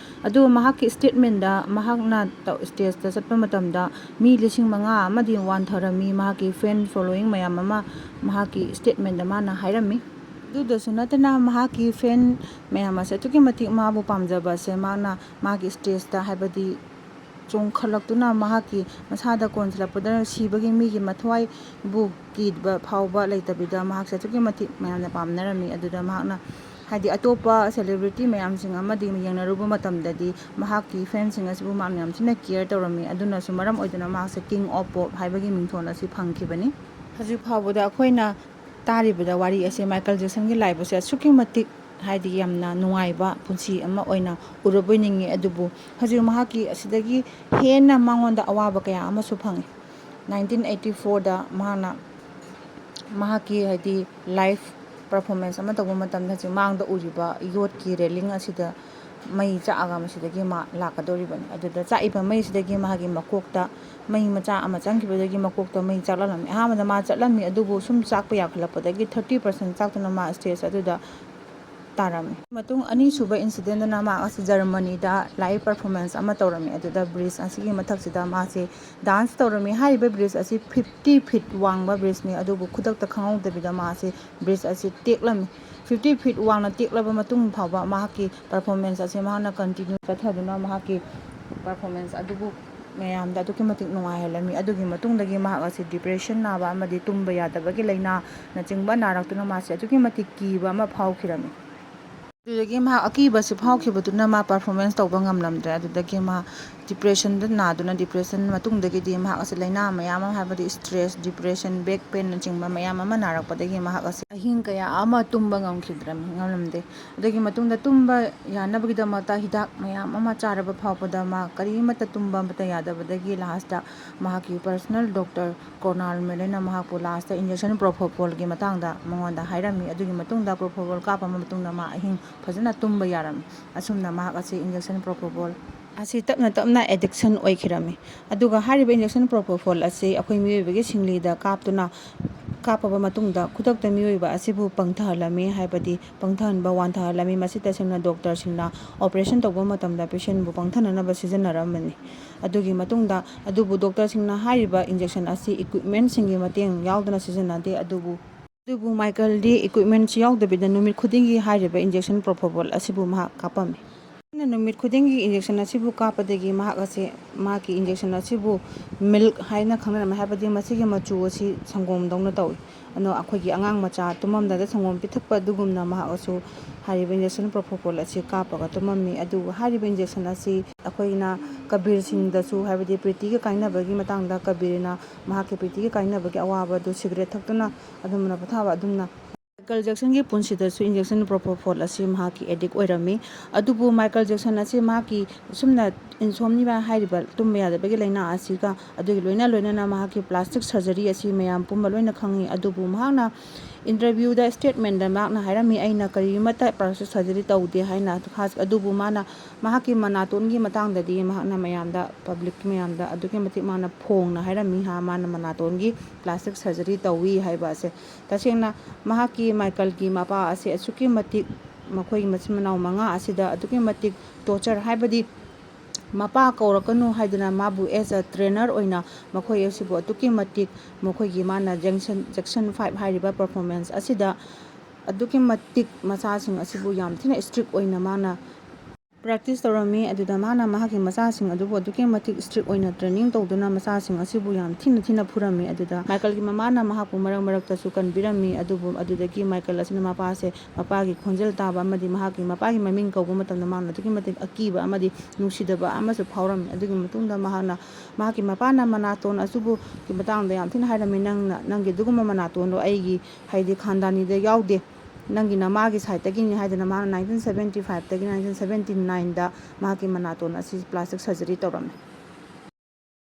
ꯑꯗꯨꯒ ꯃꯍꯥꯛꯀꯤ statementꯗ ꯃꯍꯥꯛꯅ ꯇꯧ-, stageꯇ ꯆꯠꯄ ꯃꯇꯝꯗ ꯃꯤ ꯂꯤꯁꯤꯡ ꯃꯉꯥ ꯑꯃꯗꯤ ꯋꯥꯟꯊꯔꯝꯃꯤ꯫ ꯃꯍꯥꯛꯀꯤ fan following ꯃꯌꯥꯝ ꯑꯃ ꯃꯍꯥꯛꯀꯤ statementꯗ ꯃꯥꯅ ꯍꯥꯏꯔꯝꯃꯤ꯫ ꯑꯗꯨꯗꯁꯨ ꯅꯠꯇꯅ ꯃꯍꯥꯛꯀꯤ fan ꯃꯌꯥꯝ ꯑꯁꯦ ꯑꯗꯨꯛꯀꯤ ꯃꯇꯤꯛ ꯃꯥꯕꯨ ꯄꯥꯝꯖꯕ ꯑꯁꯦ ꯃꯍꯥꯛꯅ ꯃꯥꯒꯤ stageꯇ, ꯍꯥꯏꯕꯗꯤ ꯆꯣꯡꯈꯠꯂꯛꯇꯨꯅ ꯃꯍꯥꯛꯀꯤ ꯃꯁꯥꯗ ꯀꯣꯟꯁꯤꯜꯂꯛꯄꯗ ꯁꯤꯕꯒꯤ ꯃꯤꯒꯤ ꯃꯊ꯭ꯋꯥꯏꯕꯨ ꯀꯤꯕ ꯐꯥꯎꯕ ꯂꯩꯇꯕꯤꯗ ꯃꯍꯥꯛꯁꯦ ꯑꯗꯨꯛꯀꯤ ꯃꯇꯤꯛ ꯃꯌꯥꯝꯅ ꯄꯥꯝꯅꯔꯝꯃꯤ꯫ ꯑꯗꯨꯗ ꯃꯍꯥꯛꯅ, ꯍꯥꯏꯗꯤ, ꯑꯇꯣꯞꯄ celebrity ꯃꯌꯥꯝꯁꯤꯡ ꯑꯃꯗꯤ ꯌꯦꯡꯅꯔꯨꯕ ꯃꯇꯝꯗꯗꯤ ꯃꯍꯥꯛꯀꯤ fanꯁꯤꯡ ꯑꯁꯤꯕꯨ ꯃꯍꯥꯛꯅ ꯌꯥꯝ ꯊꯤꯅ care ꯇꯧꯔꯝꯃꯤ꯫ ꯑꯗꯨꯅꯁꯨ ꯃꯔꯝ ꯑꯣꯏꯗꯨꯅ ꯃꯍꯥꯛꯁꯦ King of Pop ꯍꯥꯏꯕꯒꯤ ꯃꯤꯡꯊꯣꯜ ꯑꯁꯤ ꯐꯪꯈꯤꯕꯅꯤ꯫ ꯍꯧꯖꯤꯛ ꯐꯥꯎꯕꯗ ꯑꯩꯈꯣꯏꯅ ꯇꯥꯔꯤꯕꯗ ꯋꯥꯔꯤ ꯑꯁꯦ ꯃꯥꯏꯀꯦꯜ ꯖꯦꯛꯁꯟꯒꯤ ꯂꯥꯏꯐ ꯑꯁꯦ ꯑꯁꯨꯛꯀꯤ ꯃꯇꯤꯛ, ꯍꯥꯏꯗꯤ, ꯌꯥꯝꯅ ꯅꯨꯡꯉꯥꯏꯕ ꯄꯨꯟꯁꯤ ꯑꯃ ꯑꯣꯏꯅ ꯎꯔꯕꯣꯏ ꯅꯤꯡꯉꯤ꯫ ꯑꯗꯨꯕꯨ ꯍꯧꯖꯤꯛ ꯃꯍꯥꯛꯀꯤ ꯑꯁꯤꯗꯒꯤ ꯍꯦꯟꯅ ꯃꯉꯣꯟꯗ ꯑꯋꯥꯕ ꯀꯌꯥ ꯑꯃꯁꯨ ꯐꯪꯉꯤ꯫ ꯅꯥꯏꯟꯇꯤꯟ ꯑꯩꯠꯇꯤ ꯐꯣꯔꯗ ꯃꯍꯥꯛꯅ ꯃꯍꯥꯛꯀꯤ, ꯍꯥꯏꯗꯤ, ꯂꯥꯏꯐ ꯄꯔꯐꯣꯔꯃꯦꯟꯁ ꯑꯃ ꯇꯧꯕ ꯃꯇꯝꯗ ꯍꯧꯖꯤꯛ ꯃꯥꯡꯗ ꯎꯔꯤꯕ ꯌꯣꯠꯀꯤ ꯔꯦꯂꯤꯡ ꯑꯁꯤꯗ ꯃꯩ ꯆꯥꯛꯑꯒ ꯃꯁꯤꯗꯒꯤ ꯃꯥ ꯂꯥꯛꯀꯗꯧꯔꯤꯕꯅꯤ꯫ ꯑꯗꯨꯗ ꯆꯥꯛꯏꯕ ꯃꯩꯁꯤꯗꯒꯤ ꯃꯥꯒꯤ ꯃꯀꯣꯛꯇ ꯃꯩ ꯃꯆꯥ ꯑꯃ ꯆꯪꯈꯤꯕꯗꯒꯤ ꯃꯀꯣꯛꯇ ꯃꯩ ꯆꯥꯛꯂꯛꯂꯝꯃꯤ꯫ ꯑꯍꯥꯟꯕꯗ ꯃꯥ ꯆꯠꯂꯝꯃꯤ, ꯑꯗꯨꯕꯨ ꯁꯨꯝ ꯆꯥꯛꯄ ꯌꯥꯈꯠꯂꯛꯄꯗꯒꯤ ꯊꯥꯔꯇꯤ ꯄꯥꯔꯁꯦꯟ ꯆꯥꯛꯇꯨꯅ ꯃꯥ ꯁ꯭ꯇꯦꯖ ꯑꯗꯨꯗ ꯇꯥꯔꯝꯃꯤ꯫ ꯃꯇꯨꯡ ꯑꯅꯤꯁꯨꯕ ꯏꯟꯁꯤꯗꯦꯟꯗꯅ ꯃꯥ ꯑꯁꯤ ꯖꯔꯃꯅꯤꯗ ꯂꯥꯏꯐ ꯄꯔꯐꯣꯔꯃꯦꯟꯁ ꯑꯃ ꯇꯧꯔꯝꯃꯤ꯫ ꯑꯗꯨꯗ ꯕ꯭ꯔꯤꯖ ꯑꯁꯤꯒꯤ ꯃꯊꯛꯁꯤꯗ ꯃꯥꯁꯦ ꯗꯥꯟꯁ ꯇꯧꯔꯝꯃꯤ꯫ ꯍꯥꯏꯔꯤꯕ ꯕ꯭ꯔꯤꯖ ꯑꯁꯤ ꯐꯤꯐꯇꯤ ꯐꯤꯠ ꯋꯥꯡꯕ ꯕ꯭ꯔꯤꯖꯅꯤ, ꯑꯗꯨꯕꯨ ꯈꯨꯗꯛꯇ ꯈꯪꯍꯧꯗꯕꯤꯗ ꯃꯥꯁꯦ ꯕ꯭ꯔꯤꯖ ꯑꯁꯤ ꯇꯦꯛꯂꯝꯃꯤ꯫ ꯐꯤꯐꯇꯤ ꯐꯤꯠ ꯋꯥꯡꯅ ꯇꯦꯛꯂꯕ ꯃꯇꯨꯡ ꯐꯥꯎꯕ ꯃꯍꯥꯛꯀꯤ ꯄꯔꯐꯣꯔꯃꯦꯟꯁ ꯑꯁꯤ ꯃꯍꯥꯛꯅ ꯀꯟꯇꯤꯅ꯭ꯌꯨ ꯆꯠꯊꯗꯨꯅ ꯃꯍꯥꯛꯀꯤ ꯄꯔꯐꯣꯔꯃꯦꯟꯁ ꯑꯗꯨꯕꯨ ꯃꯌꯥꯝꯗ ꯑꯗꯨꯛꯀꯤ ꯃꯇꯤꯛ ꯅꯨꯡꯉꯥꯏꯍꯜꯂꯝꯃꯤ꯫ ꯑꯗꯨꯒꯤ ꯃꯇꯨꯡꯗꯒꯤ ꯃꯍꯥꯛ ꯑꯁꯤ ꯗꯤꯄ꯭ꯔꯦꯁꯟ ꯅꯥꯕ ꯑꯃꯗꯤ ꯇꯨꯝꯕ ꯌꯥꯗꯕꯒꯤ ꯂꯥꯏꯅꯥꯅꯆꯤꯡꯕ ꯅꯥꯔꯛꯇꯨꯅ ꯃꯥꯁꯦ ꯑꯗꯨꯛꯀꯤ ꯃꯇꯤꯛ ꯀꯤꯕ ꯑꯃ ꯐꯥꯎꯈꯤꯔꯝꯃꯤ꯫ ꯑꯗꯨꯗꯒꯤ ꯃꯍꯥꯛ ꯑꯀꯤꯕꯁꯤ ꯐꯥꯎꯈꯤꯕꯗꯨꯅ ꯃꯥ ꯄꯔꯐꯣꯔꯃꯦꯟꯁ ꯇꯧꯕ ꯉꯝꯂꯝꯗ꯭ꯔꯦ꯫ ꯑꯗꯨꯗꯒꯤ ꯃꯥ ꯗꯤꯄ꯭ꯔꯦꯁꯟꯗ ꯅꯥꯗꯨꯅ, ꯗꯤꯄ꯭ꯔꯦꯁꯟ ꯃꯇꯨꯡꯗꯒꯤꯗꯤ ꯃꯍꯥꯛ ꯑꯁꯤ ꯂꯥꯏꯅꯥ ꯃꯌꯥꯝ ꯑꯃ, ꯍꯥꯏꯕꯗꯤ ꯁ꯭ꯇ꯭ꯔꯦꯁ, ꯗꯤꯄ꯭ꯔꯦꯁꯟ, ꯕꯦꯛ ꯄꯦꯟꯅꯆꯤꯡꯕ ꯃꯌꯥꯝ ꯑꯃ ꯅꯥꯔꯛꯄꯗꯒꯤ ꯃꯍꯥꯛ ꯑꯁꯤ ꯑꯍꯤꯡ ꯀꯌꯥ ꯑꯃ ꯇꯨꯝꯕ ꯉꯝꯈꯤꯗ꯭ꯔꯦ, ꯉꯝꯂꯝꯗꯦ꯫ ꯑꯗꯨꯒꯤ ꯃꯇꯨꯡꯗ ꯇꯨꯝꯕ ꯌꯥꯅꯕꯒꯤꯗꯃꯛꯇ ꯍꯤꯗꯥꯛ ꯃꯌꯥꯝ ꯑꯃ ꯆꯥꯔꯕ ꯐꯥꯎꯕꯗ ꯃꯥ ꯀꯔꯤꯃꯠꯇ ꯇꯨꯝꯕ ꯑꯃꯠꯇ ꯌꯥꯗꯕꯗꯒꯤ ꯂꯥꯁꯇ ꯃꯍꯥꯛꯀꯤ ꯄꯔꯁꯅꯦꯜ ꯗꯣꯛꯇꯔ ꯀꯣꯔꯅꯥꯜ ꯃꯦꯂꯦꯅ ꯃꯍꯥꯛꯄꯨ ꯂꯥꯁꯇ ꯏꯟꯖꯦꯛꯁꯟ ꯄ꯭ꯔꯣꯐꯣꯄꯣꯜꯒꯤ ꯃꯇꯥꯡꯗ ꯃꯉꯣꯟꯗ ꯍꯥꯏꯔꯝꯃꯤ꯫ ꯑꯗꯨꯒꯤ ꯃꯇꯨꯡꯗ ꯄ꯭ꯔꯣꯐꯣꯄꯣꯜ ꯀꯥꯞꯄ ꯃꯇꯨꯡꯗ ꯃꯥ ꯑꯍꯤꯡ ꯐꯖꯅ ꯇꯨꯝꯕ ꯌꯥꯔꯝꯃꯤ꯫ ꯑꯁꯨꯝꯅ ꯃꯍꯥꯛ ꯑꯁꯤ ꯏꯟꯖꯦꯛꯁꯟ ꯄ꯭ꯔꯣꯐꯣꯄꯣꯜ ꯑꯁꯤ ꯇꯞꯅ ꯇꯞꯅ ꯑꯦꯗꯤꯛꯁꯟ ꯑꯣꯏꯈꯤꯔꯝꯃꯤ꯫ ꯑꯗꯨꯒ ꯍꯥꯏꯔꯤꯕ ꯏꯟꯖꯦꯛꯁꯟ ꯄ꯭ꯔꯣꯐꯣꯄꯣꯜ ꯑꯁꯤ ꯑꯩꯈꯣꯏ ꯃꯤꯑꯣꯏꯕꯒꯤ ꯁꯤꯡꯂꯤꯗ ꯀꯥꯞꯇꯨꯅ, ꯀꯥꯞꯄꯕ ꯃꯇꯨꯡꯗ ꯈꯨꯗꯛꯇ ꯃꯤꯑꯣꯏꯕ ꯑꯁꯤꯕꯨ ꯄꯪꯊꯍꯜꯂꯝꯃꯤ, ꯍꯥꯏꯕꯗꯤ ꯄꯪꯊꯍꯟꯕ, ꯋꯥꯟꯊꯍꯜꯂꯝꯃꯤ꯫ ꯃꯁꯤ ꯇꯁꯦꯡꯅ ꯗꯣꯛꯇꯔꯁꯤꯡꯅ ꯑꯣꯄꯔꯦꯁꯟ ꯇꯧꯕ ꯃꯇꯝꯗ ꯄꯦꯁꯦꯟꯕꯨ ꯄꯪꯊꯅꯅꯕ ꯁꯤꯖꯤꯟꯅꯔꯝꯕꯅꯤ꯫ ꯑꯗꯨꯒꯤ ꯃꯇꯨꯡꯗ, ꯑꯗꯨꯕꯨ ꯗꯣꯛꯇꯔꯁꯤꯡꯅ ꯍꯥꯏꯔꯤꯕ ꯏꯟꯖꯦꯛꯁꯟ ꯑꯁꯤ ꯏꯀ꯭ꯋꯤꯞꯃꯦꯟꯁꯤꯡꯒꯤ ꯃꯇꯦꯡ ꯌꯥꯎꯗꯅ ꯁꯤꯖꯤꯟꯅꯗꯦ꯫ ꯑꯗꯨꯕꯨ, ꯑꯗꯨꯕꯨ ꯃꯥꯏꯀꯜꯗꯤ ꯏꯀ꯭ꯋꯤꯞꯃꯦꯟꯁꯤ ꯌꯥꯎꯗꯕꯤꯗ ꯅꯨꯃꯤꯠ ꯈꯨꯗꯤꯡꯒꯤ ꯍꯥꯏꯔꯤꯕ ꯏꯟꯖꯦꯛꯁꯟ ꯄ꯭ꯔꯣꯐꯣꯕꯣꯜ ꯑꯁꯤꯕꯨ ꯃꯍꯥꯛ ꯀꯥꯞꯄꯝꯃꯤ꯫ ꯑꯩꯅ ꯅꯨꯃꯤꯠ ꯈꯨꯗꯤꯡꯒꯤ ꯏꯟꯖꯦꯛꯁꯟ ꯑꯁꯤꯕꯨ ꯀꯥꯞꯄꯗꯒꯤ ꯃꯍꯥꯛ ꯑꯁꯤ, ꯃꯍꯥꯛꯀꯤ ꯏꯟꯖꯦꯛꯁꯟ ꯑꯁꯤꯕꯨ ꯃꯤꯜꯛ ꯍꯥꯏꯅ ꯈꯪꯅꯔꯝꯃꯤ, ꯍꯥꯏꯕꯗꯤ ꯃꯁꯤꯒꯤ ꯃꯆꯨ ꯑꯁꯤ ꯁꯪꯒꯣꯝꯗꯧꯅ ꯇꯧꯏ꯫ ꯑꯗꯣ ꯑꯩꯈꯣꯏꯒꯤ ꯑꯉꯥꯡ ꯃꯆꯥ ꯇꯨꯝꯃꯝꯗꯥꯏꯗ ꯁꯪꯒꯣꯝ ꯄꯤꯊꯛꯄ ꯑꯗꯨꯒꯨꯝꯅ ꯃꯍꯥꯛ ꯑꯁꯨ ꯍꯥꯏꯔꯤꯕ injection propofol ꯑꯁꯤ ꯀꯥꯞꯄꯒ ꯇꯨꯝꯃꯝꯃꯤ꯫ ꯑꯗꯨꯒ ꯍꯥꯏꯔꯤꯕ injection ꯑꯁꯤ ꯑꯩꯈꯣꯏꯅ ꯀꯕꯤꯔ ꯁꯤꯡꯗꯁꯨ, ꯍꯥꯏꯕꯗꯤ ꯄ꯭ꯔꯤꯇꯤꯒ ꯀꯥꯏꯅꯕꯒꯤ ꯃꯇꯥꯡꯗ ꯀꯕꯤꯔꯅ ꯃꯍꯥꯛꯀꯤ ꯄ꯭ꯔꯤꯇꯤꯒ ꯀꯥꯏꯅꯕꯒꯤ ꯑꯋꯥꯕꯗꯨ ꯁꯤꯒꯔꯦꯠ ꯊꯛꯇꯨꯅ ꯑꯗꯨꯝꯅ ꯄꯣꯊꯥꯕ ꯑꯗꯨꯝꯅ ꯃꯥꯏꯀꯜ ꯖꯦꯛꯁꯟꯒꯤ ꯄꯨꯟꯁꯤꯗꯁꯨ injection propofol ꯑꯁꯤ ꯃꯍꯥꯛꯀꯤ addict ꯑꯣꯏꯔꯝꯃꯤ꯫ ꯑꯗꯨꯕꯨ ꯃꯥꯏꯀꯜ ꯖꯦꯛꯁꯟ ꯑꯁꯤ ꯃꯍꯥꯛꯀꯤ ꯑꯁꯨꯝꯅ insomnia ꯍꯥꯏꯔꯤꯕ ꯇꯨꯝꯕ ꯌꯥꯗꯕꯒꯤ ꯂꯥꯏꯅꯥ ꯑꯁꯤꯒ ꯑꯗꯨꯒꯤ ꯂꯣꯏꯅ ꯂꯣꯏꯅꯅ ꯃꯍꯥꯛꯀꯤ plastic surgery ꯑꯁꯤ ꯃꯌꯥꯝ ꯄꯨꯝꯕ ꯂꯣꯏꯅ ꯈꯪꯉꯤ꯫ ꯑꯗꯨꯕꯨ ꯃꯍꯥꯛꯅ interviewꯗ statementꯗ ꯃꯍꯥꯛꯅ ꯍꯥꯏꯔꯝꯃꯤ, "ꯑꯩꯅ ꯀꯔꯤꯃꯠꯇ plastic surgery ꯇꯧꯗꯦ" ꯍꯥꯏꯅ꯫ ꯑꯗꯨꯕꯨ ꯃꯥꯅ ꯃꯍꯥꯛꯀꯤ ꯃꯅꯥꯇꯣꯟꯒꯤ ꯃꯇꯥꯡꯗꯗꯤ ꯃꯍꯥꯛꯅ ꯃꯌꯥꯝꯗ, public ꯃꯌꯥꯝꯗ ꯑꯗꯨꯛꯀꯤ ꯃꯇꯤꯛ ꯃꯥꯅ ꯐꯣꯡꯅ ꯍꯥꯏꯔꯝꯃꯤ꯫ ꯍꯥ, ꯃꯥꯅ ꯃꯅꯥꯇꯣꯟꯒꯤ plastic surgery ꯇꯧꯏ ꯍꯥꯏꯕ ꯑꯁꯦ꯫ ꯇꯁꯦꯡꯅ ꯃꯍꯥꯛꯀꯤ ꯃꯥꯏꯀꯜꯒꯤ ꯃꯄꯥ ꯑꯁꯦ ꯑꯁꯨꯛꯀꯤ ꯃꯇꯤꯛ, ꯃꯈꯣꯏꯒꯤ ꯃꯆꯤꯟ ꯃꯅꯥꯎ ꯃꯉꯥ ꯑꯁꯤꯗ ꯑꯗꯨꯛꯀꯤ ꯃꯇꯤꯛ torture, ꯍꯥꯏꯕꯗꯤ ꯃꯄꯥ ꯀꯧꯔꯛꯀꯅꯨ ꯍꯥꯏꯗꯅ ꯃꯥꯕꯨ as a trainer ꯑꯣꯏꯅ ꯃꯈꯣꯏ ꯑꯁꯤꯕꯨ ꯑꯗꯨꯛꯀꯤ ꯃꯇꯤꯛ, ꯃꯈꯣꯏꯒꯤ ꯃꯥꯅ Jackson, Jackson five ꯍꯥꯏꯔꯤꯕ performance ꯑꯁꯤꯗ ꯑꯗꯨꯛꯀꯤ ꯃꯇꯤꯛ ꯃꯆꯥꯁꯤꯡ ꯑꯁꯤꯕꯨ ꯌꯥꯝ ꯊꯤꯅ strict ꯑꯣꯏꯅ ꯃꯥꯅ practice ꯇꯧꯔꯝꯃꯤ꯫ ꯑꯗꯨꯗ ꯃꯥꯅ ꯃꯍꯥꯛꯀꯤ ꯃꯆꯥꯁꯤꯡ ꯑꯗꯨꯕꯨ ꯑꯗꯨꯛꯀꯤ ꯃꯇꯤꯛ strict ꯑꯣꯏꯅ training ꯇꯧꯗꯨꯅ ꯃꯆꯥꯁꯤꯡ ꯑꯁꯤꯕꯨ ꯌꯥꯝ ꯊꯤꯅ ꯊꯤꯅ ꯐꯨꯔꯝꯃꯤ꯫ ꯑꯗꯨꯗ ꯃꯥꯏꯀꯜꯒꯤ ꯃꯃꯥꯅ ꯃꯍꯥꯛꯄꯨ ꯃꯔꯛ ꯃꯔꯛꯇꯁꯨ ꯀꯟꯕꯤꯔꯝꯃꯤ꯫ ꯑꯗꯨꯕꯨ ꯑꯗꯨꯗꯒꯤ ꯃꯥꯏꯀꯜ ꯑꯁꯤꯅ ꯃꯄꯥꯁꯦ, ꯃꯄꯥꯒꯤ ꯈꯣꯟꯖꯦꯜ ꯇꯥꯕ ꯑꯃꯗꯤ ꯃꯍꯥꯛꯀꯤ ꯃꯄꯥꯒꯤ ꯃꯃꯤꯡ ꯀꯧꯕ ꯃꯇꯝꯗ ꯃꯥꯅ ꯑꯗꯨꯛꯀꯤ ꯃꯇꯤꯛ ꯑꯀꯤꯕ ꯑꯃꯗꯤ ꯅꯨꯡꯁꯤꯗꯕ ꯑꯃꯁꯨ ꯐꯥꯎꯔꯝꯃꯤ꯫ ꯑꯗꯨꯒꯤ ꯃꯇꯨꯡꯗ ꯃꯍꯥꯛꯅ, ꯃꯍꯥꯛꯀꯤ ꯃꯄꯥꯅ ꯃꯅꯥꯇꯣꯟ ꯑꯁꯤꯕꯨ, ꯒꯤ ꯃꯇꯥꯡꯗ ꯌꯥꯝ ꯊꯤꯅ ꯍꯥꯏꯔꯝꯃꯤ, "ꯅꯪꯅ, ꯅꯪꯒꯤ ꯑꯗꯨꯒꯨꯝꯕ ꯃꯅꯥꯇꯣꯟꯗꯣ ꯑꯩꯒꯤ, ꯍꯥꯏꯗꯤ ꯈꯥꯟꯗꯥꯅꯤꯗ ꯌꯥꯎꯗꯦ, ꯅꯪꯒꯤ ꯅꯃꯥꯒꯤ sideꯇꯒꯤꯅꯤ" ꯍꯥꯏꯗꯅ ꯃꯍꯥꯛꯅ nineteen seventy fiveꯇꯒꯤ nineteen seventy nineꯗ ꯃꯍꯥꯛꯀꯤ ꯃꯅꯥꯇꯣꯟ ꯑꯁꯤ plastic surgery ꯇꯧꯔꯝꯃꯤ꯫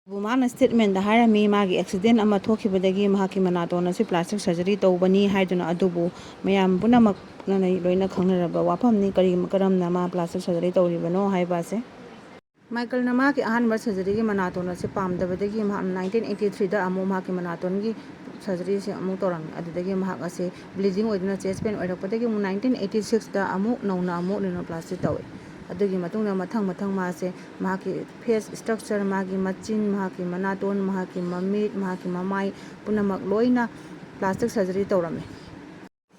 ꯑꯗꯨꯕꯨ ꯃꯥꯅ statementꯗ ꯍꯥꯏꯔꯝꯃꯤ, ꯃꯥꯒꯤ accident ꯑꯃ ꯊꯣꯛꯈꯤꯕꯗꯒꯤ ꯃꯍꯥꯛꯀꯤ ꯃꯅꯥꯇꯣꯟ ꯑꯁꯤ plastic surgery ꯇꯧꯕꯅꯤ ꯍꯥꯏꯗꯨꯅ꯫ ꯑꯗꯨꯕꯨ ꯃꯌꯥꯝ ꯄꯨꯝꯅꯃꯛꯅ ꯂꯣꯏꯅ ꯈꯪꯅꯔꯕ ꯋꯥꯐꯝꯅꯤ, ꯀꯔꯤ, ꯀꯔꯝꯅ ꯃꯥ plastic surgery ꯇꯧꯔꯤꯕꯅꯣ ꯍꯥꯏꯕ ꯑꯁꯦ꯫ ꯃꯥꯏꯀꯜꯅ ꯃꯍꯥꯛꯀꯤ ꯑꯍꯥꯟꯕ surgeryꯒꯤ ꯃꯅꯥꯇꯣꯟ ꯑꯁꯤ ꯄꯥꯝꯗꯕꯗꯒꯤ ꯃꯍꯥꯛꯅ nineteen eighty threeꯗ ꯑꯃꯨꯛ ꯃꯍꯥꯛꯀꯤ ꯃꯅꯥꯇꯣꯟꯒꯤ surgeryꯁꯤ ꯑꯃꯨꯛ ꯇꯧꯔꯝꯃꯤ꯫ ꯑꯗꯨꯗꯒꯤ ꯃꯍꯥꯛ ꯑꯁꯤ bleeding ꯑꯣꯏꯗꯨꯅ chest pain ꯑꯣꯏꯔꯛꯄꯗꯒꯤ ꯑꯃꯨꯛ nineteen eighty sixꯇ ꯑꯃꯨꯛ ꯅꯧꯅ ꯑꯃꯨꯛ rhinoplasty ꯇꯧꯏ꯫ ꯑꯗꯨꯒꯤ ꯃꯇꯨꯡꯗ ꯃꯊꯪ ꯃꯊꯪ ꯃꯥꯁꯦ ꯃꯍꯥꯛꯀꯤ face structure, ꯃꯥꯒꯤ ꯃꯆꯤꯟ, ꯃꯍꯥꯛꯀꯤ ꯃꯅꯥꯇꯣꯟ, ꯃꯍꯥꯛꯀꯤ ꯃꯃꯤꯠ, ꯃꯍꯥꯛꯀꯤ ꯃꯃꯥꯏ ꯄꯨꯝꯅꯃꯛ ꯂꯣꯏꯅ plastic surgery ꯇꯧꯔꯝꯃꯤ꯫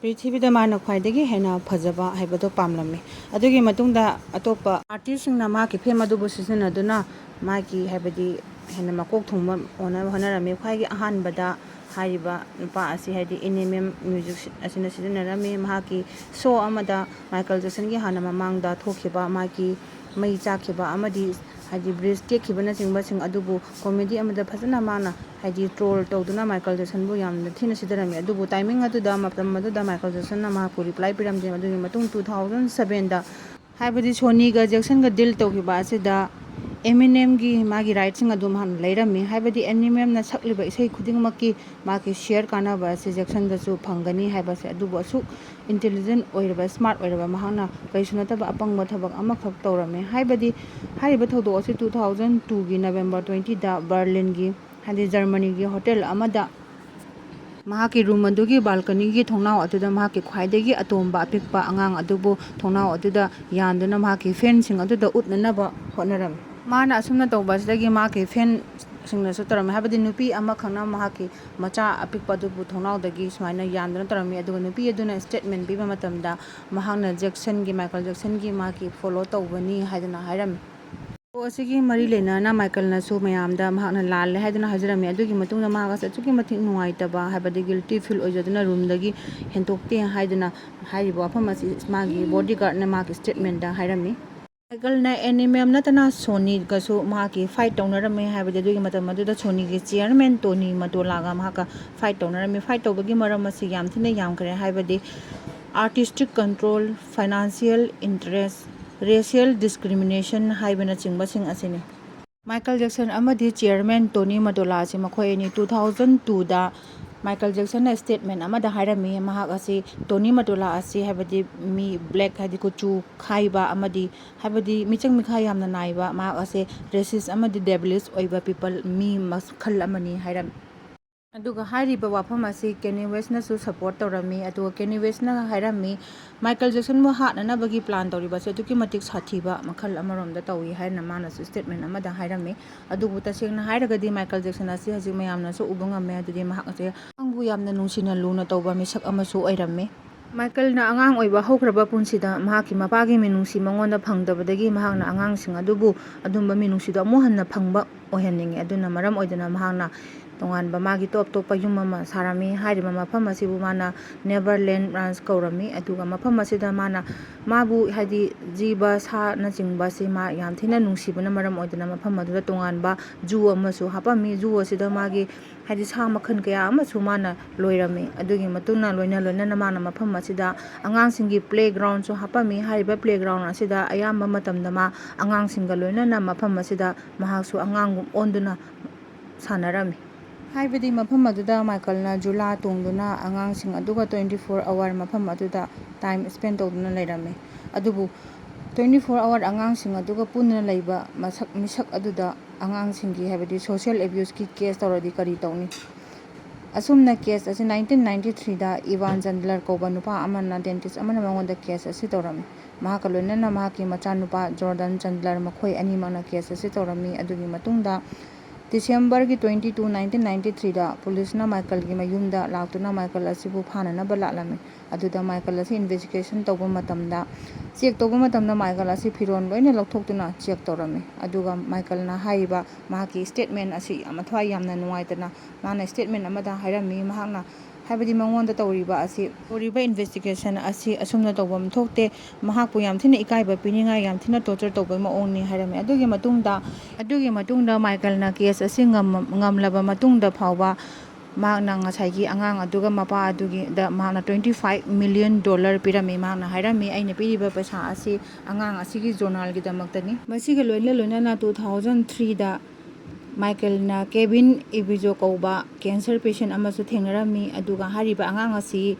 ꯄ꯭ꯔꯤꯊꯤꯕꯤꯗ ꯃꯥꯅ ꯈ꯭ꯋꯥꯏꯗꯒꯤ ꯍꯦꯟꯅ ꯐꯖꯕ ꯍꯥꯏꯕꯗꯣ ꯄꯥꯝꯂꯝꯃꯤ꯫ ꯑꯗꯨꯒꯤ ꯃꯇꯨꯡꯗ ꯑꯇꯣꯞꯄ artistꯁꯤꯡꯅ ꯃꯍꯥꯛꯀꯤ fame ꯑꯗꯨꯕꯨ ꯁꯤꯖꯤꯟꯅꯗꯨꯅ ꯃꯥꯒꯤ, ꯍꯥꯏꯕꯗꯤ, ꯍꯦꯟꯅ ꯃꯀꯣꯛ ꯊꯣꯡꯕ ꯍꯣꯠꯅ-, ꯍꯣꯠꯅꯔꯝꯃꯤ꯫ ꯈ꯭ꯋꯥꯏꯒꯤ ꯑꯍꯥꯟꯕꯗ ꯍꯥꯏꯔꯤꯕ ꯅꯨꯄꯥ ꯑꯁꯤ, ꯍꯥꯏꯗꯤ ꯑꯦꯟ ꯑꯦꯝ ꯑꯦꯝ ꯃ꯭ꯌꯨꯖꯤꯛ ꯑꯁꯤꯅ ꯁꯤꯖꯤꯟꯅꯔꯝꯃꯤ꯫ ꯃꯍꯥꯛꯀꯤ ꯁꯣ ꯑꯃꯗ ꯃꯥꯏꯀꯜ ꯖꯦꯛꯁꯟꯒꯤ ꯍꯥꯟꯅ ꯃꯃꯥꯡꯗ ꯊꯣꯛꯈꯤꯕ ꯃꯥꯒꯤ ꯃꯩ ꯆꯥꯛꯈꯤꯕ ꯑꯃꯗꯤ ꯍꯥꯏꯗꯤ ꯕ꯭ꯔꯤꯖ ꯇꯦꯛꯈꯤꯕꯅꯆꯤꯡꯕꯁꯤꯡ ꯑꯗꯨꯕꯨ ꯀꯣꯃꯦꯗꯤ ꯑꯃꯗ ꯐꯖꯅ ꯃꯥꯅ ꯍꯥꯏꯗꯤ ꯇ꯭ꯔꯣꯜ ꯇꯧꯗꯨꯅ ꯃꯥꯏꯀꯜ ꯖꯦꯛꯁꯟꯕꯨ ꯌꯥꯝꯅ ꯊꯤꯅ ꯁꯤꯊꯔꯝꯃꯤ꯫ ꯑꯗꯨꯕꯨ ꯇꯥꯏꯃꯤꯡ ꯑꯗꯨꯗ, ꯃꯇꯝ ꯑꯗꯨꯗ ꯃꯥꯏꯀꯜ ꯖꯦꯛꯁꯟꯅ ꯃꯍꯥꯛꯄꯨ ꯔꯤꯄ꯭ꯂꯥꯏ ꯄꯤꯔꯝꯗꯦ꯫ ꯑꯗꯨꯒꯤ ꯃꯇꯨꯡ ꯇꯨ ꯊꯥꯎꯖꯟ ꯁꯕꯦꯟꯗ ꯍꯥꯏꯕꯗꯤ ꯁꯣꯅꯤꯒ ꯖꯦꯛꯁꯟꯒ ꯗꯤꯜ ꯇꯧꯈꯤꯕ ꯑꯁꯤꯗ ꯑꯦꯃꯤꯅꯦꯝꯒꯤ ꯃꯥꯒꯤ ꯔꯥꯏꯠꯁꯤꯡ ꯑꯗꯨ ꯃꯍꯥꯛꯅ ꯂꯩꯔꯝꯃꯤ꯫ ꯍꯥꯏꯕꯗꯤ ꯑꯦꯃꯤꯅꯦꯝꯅ ꯁꯛꯂꯤꯕ ꯏꯁꯩ ꯈꯨꯗꯤꯡꯃꯛꯀꯤ ꯃꯥꯒꯤ ꯁꯤꯌꯔ ꯀꯥꯟꯅꯕ ꯑꯁꯤ ꯖꯦꯛꯁꯟꯗꯁꯨ ꯐꯪꯒꯅꯤ ꯍꯥꯏꯕꯁꯦ꯫ ꯑꯗꯨꯕꯨ ꯑꯁꯨꯛ ꯏꯟꯇꯦꯂꯤꯖꯦꯟ ꯑꯣꯏꯔꯕ, ꯁ꯭ꯃꯥꯔꯠ ꯑꯣꯏꯔꯕ ꯃꯍꯥꯛꯅ ꯀꯔꯤꯁꯨ ꯅꯠꯇꯕ ꯑꯄꯪꯕ ꯊꯕꯛ ꯑꯃꯈꯛ ꯇꯧꯔꯝꯃꯤ꯫ ꯍꯥꯏꯕꯗꯤ ꯍꯥꯏꯔꯤꯕ ꯊꯧꯗꯣꯛ ꯑꯁꯤ ꯇꯨ ꯊꯥꯎꯖꯟ ꯇꯨꯒꯤ ꯅꯕꯦꯝꯕꯔ ꯇ꯭ꯋꯦꯟꯇꯤꯗ ꯕꯔꯂꯤꯟꯒꯤ, ꯍꯥꯏꯗꯤ ꯖꯔꯃꯅꯤꯒꯤ ꯍꯣꯇꯦꯜ ꯑꯃꯗ ꯃꯍꯥꯛꯀꯤ ꯔꯨꯝ ꯑꯗꯨꯒꯤ ꯕꯥꯜꯀꯅꯤꯒꯤ ꯊꯣꯡꯅꯥꯎ ꯑꯗꯨꯗ ꯃꯍꯥꯛꯀꯤ ꯈ꯭ꯋꯥꯏꯗꯒꯤ ꯑꯇꯣꯝꯕ ꯑꯄꯤꯛꯄ ꯑꯉꯥꯡ ꯑꯗꯨꯕꯨ ꯊꯣꯡꯅꯥꯎ ꯑꯗꯨꯗ ꯌꯥꯟꯗꯨꯅ ꯃꯍꯥꯛꯀꯤ ꯐꯦꯟꯁꯤꯡ ꯑꯗꯨꯗ ꯎꯠꯅꯅꯕ ꯍꯣꯠꯅꯔꯝꯃꯤ꯫ ꯃꯥꯅ ꯑꯁꯨꯝꯅ ꯇꯧꯕ ꯑꯁꯤꯗꯒꯤ ꯃꯍꯥꯛꯀꯤ ꯐꯦꯟꯁꯤꯡꯅꯁꯨ ꯇꯧꯔꯝꯃꯤ꯫ ꯍꯥꯏꯕꯗꯤ ꯅꯨꯄꯤ ꯑꯃꯈꯛꯅ ꯃꯍꯥꯛꯀꯤ ꯃꯆꯥ ꯑꯄꯤꯛꯄ ꯑꯗꯨꯕꯨ ꯊꯣꯡꯅꯥꯎꯗꯒꯤ ꯁꯨꯃꯥꯏꯅ ꯌꯥꯟꯗꯨꯅ ꯇꯧꯔꯝꯃꯤ꯫ ꯑꯗꯨꯒ ꯅꯨꯄꯤ ꯑꯗꯨꯅ ꯁ꯭ꯇꯦꯠꯃꯦꯟ ꯄꯤꯕ ꯃꯇꯝꯗ ꯃꯍꯥꯛꯅ ꯖꯦꯛꯁꯟꯒꯤ, ꯃꯥꯏꯀꯜ ꯖꯦꯛꯁꯟꯒꯤ ꯃꯥꯒꯤ ꯐꯣꯂꯣ ꯇꯧꯕꯅꯤ ꯍꯥꯏꯗꯨꯅ ꯍꯥꯏꯔꯝꯃꯤ꯫ ꯁꯣ ꯑꯁꯤꯒꯤ ꯃꯔꯤ ꯂꯩꯅꯅ ꯃꯥꯏꯀꯜꯅꯁꯨ ꯃꯌꯥꯝꯗ ꯃꯍꯥꯛꯅ ꯂꯥꯜꯂꯦ ꯍꯥꯏꯗꯨꯅ ꯍꯥꯏꯖꯔꯝꯃꯤ꯫ ꯑꯗꯨꯒꯤ ꯃꯇꯨꯡꯗ ꯃꯍꯥꯛ ꯑꯁꯤ ꯑꯗꯨꯛꯀꯤ ꯃꯇꯤꯛ ꯅꯨꯡꯉꯥꯏꯇꯕ, ꯍꯥꯏꯕꯗꯤ ꯒꯤꯜꯇꯤ ꯐꯤꯜ ꯑꯣꯏꯖꯗꯨꯅ ꯔꯨꯝꯗꯒꯤ ꯍꯦꯟꯇꯣꯛꯇꯦ ꯍꯥꯏꯗꯨꯅ ꯍꯥꯏꯔꯤꯕ ꯋꯥꯐꯝ ꯑꯁꯤ ꯃꯥꯒꯤ ꯕꯣꯗꯤꯒꯥꯔꯗꯅ ꯃꯥꯒꯤ ꯁ꯭ꯇꯦꯠꯃꯦꯟꯗ ꯍꯥꯏꯔꯝꯃꯤ꯫ ꯃꯥꯏꯀꯜꯅ ꯑꯦꯃꯤꯅꯦꯝ ꯅꯠꯇꯅ ꯁꯣꯅꯤꯒꯁꯨ ꯃꯍꯥꯛꯀꯤ ꯐꯥꯏꯠ ꯇꯧꯅꯔꯝꯃꯤ꯫ ꯍꯥꯏꯕꯗꯤ ꯑꯗꯨꯒꯤ ꯃꯇꯝ ꯑꯗꯨꯗ ꯁꯣꯅꯤꯒꯤ ꯆꯤꯌꯔꯃꯦꯟ ꯇꯣꯅꯤ ꯃꯇꯣꯂꯥꯒ ꯃꯍꯥꯛꯀ ꯐꯥꯏꯠ ꯇꯧꯅꯔꯝꯃꯤ꯫ ꯐꯥꯏꯠ ꯇꯧꯕꯒꯤ ꯃꯔꯝ ꯑꯁꯤ ꯌꯥꯝ ꯊꯤꯅ ꯌꯥꯝꯈ꯭ꯔꯦ꯫ ꯍꯥꯏꯕꯗꯤ artistic control, financial interest, racial discrimination ꯍꯥꯏꯕꯅꯆꯤꯡꯕꯁꯤꯡ ꯑꯁꯤꯅꯤ꯫ ꯃꯥꯏꯀꯜ ꯖꯦꯛꯁꯟ ꯑꯃꯗꯤ ꯆꯤꯌꯔꯃꯦꯟ ꯇꯣꯅꯤ ꯃꯇꯣꯂꯥ ꯑꯁꯤ ꯃꯈꯣꯏ ꯑꯅꯤ ꯇꯨ ꯊꯥꯎꯖꯟ ꯇꯨꯗ ꯃꯥꯏꯀꯜ ꯖꯦꯛꯁꯟꯅ ꯁ꯭ꯇꯦꯠꯃꯦꯟ ꯑꯃꯗ ꯍꯥꯏꯔꯝꯃꯤ꯫ ꯃꯍꯥꯛ ꯑꯁꯤ, ꯇꯣꯅꯤ ꯃꯇꯣꯂꯥ ꯑꯁꯤ, ꯍꯥꯏꯕꯗꯤ ꯃꯤ ꯕ꯭ꯂꯦꯛ, ꯍꯥꯏꯗꯤ ꯀꯨꯆꯨ ꯈꯥꯏꯕ ꯑꯃꯗꯤ ꯍꯥꯏꯕꯗꯤ ꯃꯤꯆꯪ ꯃꯤꯈꯥꯏ ꯌꯥꯝꯅ ꯅꯥꯏꯕ, ꯃꯍꯥꯛ ꯑꯁꯦ ꯔꯦꯁꯤꯁ ꯑꯃꯗꯤ ꯗꯦꯕꯤꯂꯤꯁ ꯑꯣꯏꯕ ꯄꯤꯄꯜ, ꯃꯤ ꯃꯈꯜ ꯑꯃꯅꯤ ꯍꯥꯏꯔꯝꯃꯤ꯫ ꯑꯗꯨꯒ ꯍꯥꯏꯔꯤꯕ ꯋꯥꯐꯝ ꯑꯁꯤ ꯀꯦꯅꯤ ꯋꯦꯁꯅꯁꯨ ꯁꯄꯣꯔꯠ ꯇꯧꯔꯝꯃꯤ꯫ ꯑꯗꯨꯒ ꯀꯦꯅꯤ ꯋꯦꯁꯅ ꯍꯥꯏꯔꯝꯃꯤ, ꯃꯥꯏꯀꯜ ꯖꯦꯛꯁꯟꯕꯨ ꯍꯥꯠꯅꯅꯕꯒꯤ ꯄ꯭ꯂꯥꯟ ꯇꯧꯔꯤꯕ ꯑꯁꯤ ꯑꯗꯨꯛꯀꯤ ꯃꯇꯤꯛ ꯁꯥꯊꯤꯕ ꯃꯈꯜ ꯑꯃꯔꯣꯝꯗ ꯇꯧꯏ ꯍꯥꯏꯅ ꯃꯥꯅꯁꯨ ꯁ꯭ꯇꯦꯠꯃꯦꯟ ꯑꯃꯗ ꯍꯥꯏꯔꯝꯃꯤ꯫ ꯑꯗꯨꯕꯨ ꯇꯁꯦꯡꯅ ꯍꯥꯏꯔꯒꯗꯤ ꯃꯥꯏꯀꯜ ꯖꯦꯛꯁꯟ ꯑꯁꯤ ꯍꯧꯖꯤꯛ ꯃꯌꯥꯝꯅꯁꯨ ꯎꯕ ꯉꯝꯃꯦ꯫ ꯑꯗꯨꯗꯤ ꯃꯍꯥꯛ ꯑꯁꯦ ꯑꯉꯥꯡꯕꯨ ꯌꯥꯝꯅ ꯅꯨꯡꯁꯤꯅ ꯂꯨꯅ ꯇꯧꯕ ꯃꯤꯁꯛ ꯑꯃꯁꯨ ꯑꯣꯏꯔꯝꯃꯤ꯫ ꯃꯥꯏꯀꯜꯅ ꯑꯉꯥꯡ ꯑꯣꯏꯕ ꯍꯧꯈ꯭ꯔꯕ ꯄꯨꯟꯁꯤꯗ ꯃꯍꯥꯛꯀꯤ ꯃꯄꯥꯒꯤ ꯃꯤꯅꯨꯡꯁꯤ ꯃꯉꯣꯟꯗ ꯐꯪꯗꯕꯗꯒꯤ ꯃꯍꯥꯛꯅ ꯑꯉꯥꯡꯁꯤꯡ ꯑꯗꯨꯕꯨ ꯑꯗꯨꯝꯕ ꯃꯤꯅꯨꯡꯁꯤꯗꯣ ꯑꯃꯨꯛ ꯍꯟꯅ ꯐꯪꯕ ꯑꯣꯏꯍꯟꯅꯤꯡꯉꯤ꯫ ꯑꯗꯨꯅ ꯃꯔꯝ ꯑꯣꯏꯗꯨꯅ ꯃꯍꯥꯛꯅ ꯇꯣꯉꯥꯟꯕ ꯃꯥꯒꯤ ꯇꯣꯞ ꯇꯣꯞꯄ ꯌꯨꯝ ꯑꯃ ꯁꯥꯔꯝꯃꯤ꯫ ꯍꯥꯏꯔꯤꯕ ꯃꯐꯝ ꯑꯁꯤꯕꯨ ꯃꯥꯅ Neverland Ranch ꯀꯧꯔꯝꯃꯤ꯫ ꯑꯗꯨꯒ ꯃꯐꯝ ꯑꯁꯤꯗ ꯃꯥꯅ ꯃꯥꯕꯨ, ꯍꯥꯏꯗꯤ, ꯖꯤꯕ ꯁꯥꯅꯆꯤꯡꯕ ꯑꯁꯤ ꯃꯥ ꯌꯥꯝ ꯊꯤꯅ ꯅꯨꯡꯁꯤꯕꯅ ꯃꯔꯝ ꯑꯣꯏꯗꯨꯅ ꯃꯐꯝ ꯑꯗꯨꯗ ꯇꯣꯉꯥꯟꯕ zoo ꯑꯃꯁꯨ ꯍꯥꯞꯄꯝꯃꯤ꯫ Zoo ꯑꯁꯤꯗ ꯃꯥꯒꯤ, ꯍꯥꯏꯗꯤ, ꯁꯥ ꯃꯈꯜ ꯀꯌꯥ ꯑꯃꯁꯨ ꯃꯥꯅ ꯂꯣꯏꯔꯝꯃꯤ꯫ ꯑꯗꯨꯒꯤ ꯃꯇꯨꯡꯅ ꯂꯣꯏꯅ ꯂꯣꯏꯅꯅ ꯃꯥꯅ ꯃꯐꯝ ꯑꯁꯤꯗ ꯑꯉꯥꯡꯁꯤꯡꯒꯤ playgroundꯁꯨ ꯍꯥꯞꯄꯝꯃꯤ꯫ ꯍꯥꯏꯔꯤꯕ playground ꯑꯁꯤꯗ ꯑꯌꯥꯝꯕ ꯃꯇꯝꯗ ꯃꯥ ꯑꯉꯥꯡꯁꯤꯡꯒ ꯂꯣꯏꯅꯅ ꯃꯐꯝ ꯑꯁꯤꯗ ꯃꯍꯥꯛꯁꯨ ꯑꯉꯥꯡꯒꯨꯝ ꯑꯣꯟꯗꯨꯅ ꯁꯥꯟꯅꯔꯝꯃꯤ꯫ ꯍꯥꯏꯕꯗꯤ ꯃꯐꯝ ꯑꯗꯨꯗ ꯃꯥꯏꯀꯜꯅ ꯖꯨꯂꯥ ꯇꯣꯡꯗꯨꯅ ꯑꯉꯥꯡꯁꯤꯡ ꯑꯗꯨꯒ twenty four hour ꯃꯐꯝ ꯑꯗꯨꯗ time spend ꯇꯧꯗꯨꯅ ꯂꯩꯔꯝꯃꯤ꯫ ꯑꯗꯨꯕꯨ twenty four hour ꯑꯉꯥꯡꯁꯤꯡ ꯑꯗꯨꯒ ꯄꯨꯟꯅ ꯂꯩꯕ ꯃꯁꯛ ꯃꯤꯁꯛ ꯑꯗꯨꯗ ꯑꯉꯥꯡꯁꯤꯡꯒꯤ, ꯍꯥꯏꯕꯗꯤ social abuseꯀꯤ case ꯇꯧꯔꯗꯤ ꯀꯔꯤ ꯇꯧꯅꯤ? ꯑꯁꯨꯝꯅ case ꯑꯁꯤ nineteen ninety threeꯗ ꯏꯚꯥꯟ ꯆꯟꯗꯂꯔ ꯀꯧꯕ ꯅꯨꯄꯥ ꯑꯃꯅ, dentist ꯑꯃꯅ ꯃꯉꯣꯟꯗ case ꯑꯁꯤ ꯇꯧꯔꯝꯃꯤ꯫ ꯃꯍꯥꯛꯀ ꯂꯣꯏꯅꯅ ꯃꯍꯥꯛꯀꯤ ꯃꯆꯥꯅꯨꯄꯥ ꯖꯣꯔꯗꯟ ꯆꯟꯗꯂꯔ, ꯃꯈꯣꯏ ꯑꯅꯤꯃꯛꯅ case ꯑꯁꯤ ꯇꯧꯔꯝꯃꯤ꯫ ꯑꯗꯨꯒꯤ ꯃꯇꯨꯡꯗ Decemberꯒꯤ twenty two, nineteen ninety threeꯗ ꯄꯨꯂꯤꯁꯅ ꯃꯥꯏꯀꯜꯒꯤ ꯃꯌꯨꯝꯗ ꯂꯥꯛꯇꯨꯅ ꯃꯥꯏꯀꯜ ꯑꯁꯤꯕꯨ ꯐꯥꯅꯅꯕ ꯂꯥꯛꯂꯝꯃꯤ꯫ ꯑꯗꯨꯗ ꯃꯥꯏꯀꯜ ꯑꯁꯤ investigation ꯇꯧꯕ ꯃꯇꯝꯗ, check ꯇꯧꯕ ꯃꯇꯝꯗ ꯃꯥꯏꯀꯜ ꯑꯁꯤ ꯐꯤꯔꯣꯜ ꯂꯣꯏꯅ ꯂꯧꯊꯣꯛꯇꯨꯅ check ꯇꯧꯔꯝꯃꯤ꯫ ꯑꯗꯨꯒ ꯃꯥꯏꯀꯜꯅ ꯍꯥꯏꯔꯤꯕ ꯃꯍꯥꯛꯀꯤ statement ꯑꯁꯤ ꯌꯥꯝꯅ ꯊꯋꯥꯏ ꯌꯥꯝꯅ ꯅꯨꯡꯉꯥꯏꯇꯅ ꯃꯥꯅ statement ꯑꯃꯗ ꯍꯥꯏꯔꯝꯃꯤ꯫ ꯃꯍꯥꯛꯅ, ꯍꯥꯏꯕꯗꯤ, ꯃꯉꯣꯟꯗ ꯇꯧꯔꯤꯕ ꯑꯁꯤ, ꯇꯧꯔꯤꯕ investigation ꯑꯁꯤ ꯑꯁꯨꯝꯅ ꯇꯧꯐꯝ ꯊꯣꯛꯇꯦ, ꯃꯍꯥꯛꯄꯨ ꯌꯥꯝ ꯊꯤꯅ ꯏꯀꯥꯏꯕ ꯄꯤꯅꯤꯡꯉꯥꯏ, ꯌꯥꯝ ꯊꯤꯅ torture ꯇꯧꯕꯒꯤ ꯃꯑꯣꯡꯅꯤ ꯍꯥꯏꯔꯝꯃꯤ꯫ ꯑꯗꯨꯒꯤ ꯃꯇꯨꯡꯗ, ꯑꯗꯨꯒꯤ ꯃꯇꯨꯡꯗ ꯃꯥꯏꯀꯜꯅ case ꯑꯁꯤ ꯉꯝ-, ꯉꯝꯂꯕ ꯃꯇꯨꯡꯗ ꯐꯥꯎꯕ ꯃꯍꯥꯛꯅ ꯉꯁꯥꯏꯒꯤ ꯑꯉꯥꯡ ꯑꯗꯨꯒ ꯃꯄꯥ ꯑꯗꯨꯒꯤꯗ ꯃꯍꯥꯛꯅ twenty five million dollar ꯄꯤꯔꯝꯃꯤ꯫ ꯃꯍꯥꯛꯅ ꯍꯥꯏꯔꯝꯃꯤ, "ꯑꯩꯅ ꯄꯤꯔꯤꯕ ꯄꯩꯁꯥ ꯑꯁꯤ ꯑꯉꯥꯡ ꯑꯁꯤꯒꯤ ꯖꯣꯔꯅꯥꯜꯒꯤꯗꯃꯛꯇꯅꯤ"꯫ ꯃꯁꯤꯒ ꯂꯣꯏꯅ ꯂꯣꯏꯅꯅ two thousand threeꯗ ꯃꯥꯏꯀꯦꯜꯅ ꯀꯦꯕꯤꯟ ꯏꯕꯤꯖꯣ ꯀꯧꯕ cancer patient ꯑꯃꯁꯨ ꯊꯦꯡꯅꯔꯝꯃꯤ꯫ ꯑꯗꯨꯒ ꯍꯥꯏꯔꯤꯕ ꯑꯉꯥꯡ ꯑꯁꯤ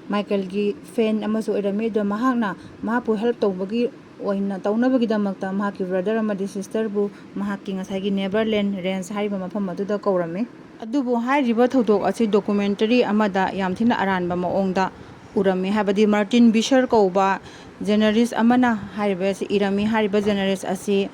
ꯃꯥꯏꯀꯦꯜꯒꯤ fan ꯑꯃꯁꯨ ꯑꯣꯏꯔꯝꯃꯤ꯫ ꯑꯗꯣ ꯃꯍꯥꯛꯅ ꯃꯍꯥꯛꯄꯨ help ꯇꯧꯕꯒꯤ ꯑꯣꯏꯅ, ꯇꯧꯅꯕꯒꯤꯗꯃꯛꯇ ꯃꯍꯥꯛꯀꯤ brother ꯑꯃꯗꯤ sisterꯕꯨ ꯃꯍꯥꯛꯀꯤ ꯉꯁꯥꯏꯒꯤ Neverland Ranch ꯍꯥꯏꯔꯤꯕ ꯃꯐꯝ ꯑꯗꯨꯗ ꯀꯧꯔꯝꯃꯤ꯫ ꯑꯗꯨꯕꯨ ꯍꯥꯏꯔꯤꯕ ꯊꯧꯗꯣꯛ ꯑꯁꯤ documentary ꯑꯃꯗ ꯌꯥꯝ ꯊꯤꯅ ꯑꯔꯥꯟꯕ ꯃꯑꯣꯡꯗ ꯎꯔꯝꯃꯤ꯫ ꯍꯥꯏꯕꯗꯤ Martin Bucer ꯀꯧꯕ journalist ꯑꯃꯅ ꯍꯥꯏꯔꯤꯕ ꯑꯁꯤ ꯏꯔꯝꯃꯤ꯫ ꯍꯥꯏꯔꯤꯕ journalist ꯑꯁꯤ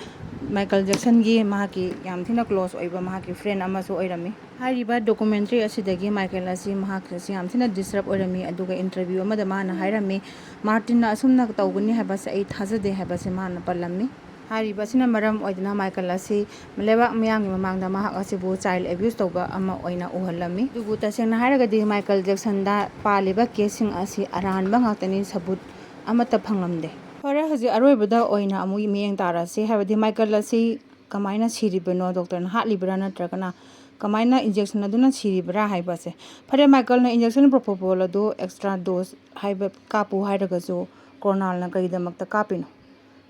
ꯃꯥꯏꯀꯦꯜ ꯖꯦꯛꯁꯟꯒꯤ ꯃꯍꯥꯛꯀꯤ ꯌꯥꯝ ꯊꯤꯅ close ꯑꯣꯏꯕ ꯃꯍꯥꯛꯀꯤ friend ꯑꯃꯁꯨ ꯑꯣꯏꯔꯝꯃꯤ꯫ ꯍꯥꯏꯔꯤꯕ documentary ꯑꯁꯤꯗꯒꯤ ꯃꯥꯏꯀꯦꯜ ꯑꯁꯤ ꯃꯍꯥꯛ ꯑꯁꯤ ꯌꯥꯝ ꯊꯤꯅ disturb ꯑꯣꯏꯔꯝꯃꯤ꯫ ꯑꯗꯨꯒ interview ꯑꯃꯗ ꯃꯥꯅ ꯍꯥꯏꯔꯝꯃꯤ, "Martinꯅ ꯑꯁꯨꯝꯅ ꯇꯧꯒꯅꯤ ꯍꯥꯏꯕꯁꯦ ꯑꯩ ꯊꯥꯖꯗꯦ" ꯍꯥꯏꯕꯁꯦ ꯃꯥꯅ ꯄꯜꯂꯝꯃꯤ꯫ ꯍꯥꯏꯔꯤꯕ ꯑꯁꯤꯅ ꯃꯔꯝ ꯑꯣꯏꯗꯨꯅ ꯃꯥꯏꯀꯜ ꯑꯁꯤ ꯂꯩꯕꯥꯛ ꯃꯤꯌꯥꯝꯒꯤ ꯃꯃꯥꯡꯗ ꯃꯍꯥꯛ ꯑꯁꯤꯕꯨ ꯆꯥꯏꯜ ꯑꯦꯕ꯭ꯌꯨꯁ ꯇꯧꯕ ꯑꯃ ꯑꯣꯏꯅ ꯎꯍꯜꯂꯝꯃꯤ꯫ ꯑꯗꯨꯕꯨ ꯇꯁꯦꯡꯅ ꯍꯥꯏꯔꯒꯗꯤ ꯃꯥꯏꯀꯜ ꯖꯦꯛꯁꯟꯗ ꯄꯥꯜꯂꯤꯕ ꯀꯦꯁꯁꯤꯡ ꯑꯁꯤ ꯑꯔꯥꯟꯕ ꯉꯥꯛꯇꯅꯤ, ꯁꯕꯨꯠ ꯑꯃꯠꯇ ꯐꯪꯂꯝꯗꯦ꯫ ꯐꯔꯦ, ꯍꯧꯖꯤꯛ ꯑꯔꯣꯏꯕꯗ ꯑꯣꯏꯅ ꯑꯃꯨꯛ ꯃꯤꯠꯌꯦꯡ ꯇꯥꯔꯁꯤ꯫ ꯍꯥꯏꯕꯗꯤ ꯃꯥꯏꯀꯜ ꯑꯁꯤ ꯀꯃꯥꯏꯅ ꯁꯤꯔꯤꯕꯅꯣ, ꯗꯣꯛꯇꯔꯅ ꯍꯥꯠꯂꯤꯕ꯭ꯔꯥ ꯅꯠꯇ꯭ꯔꯒꯅ ꯀꯃꯥꯏꯅ ꯏꯟꯖꯦꯛꯁꯟ ꯑꯗꯨꯅ ꯁꯤꯔꯤꯕ꯭ꯔꯥ ꯍꯥꯏꯕꯁꯦ꯫ ꯐꯔꯦ, ꯃꯥꯏꯀꯜꯅ ꯏꯟꯖꯦꯛꯁꯟ ꯄ꯭ꯔꯣꯄꯣꯄꯣꯜ ꯑꯗꯨ ꯑꯦꯛꯁꯇ꯭ꯔꯥ ꯗꯣꯁ ꯍꯥꯏꯕ ꯀꯥꯞꯄꯨ ꯍꯥꯏꯔꯒꯁꯨ ꯀꯣꯔꯅꯥꯜꯅ ꯀꯔꯤꯒꯤꯗꯃꯛꯇ ꯀꯥꯞꯄꯤꯅꯣ?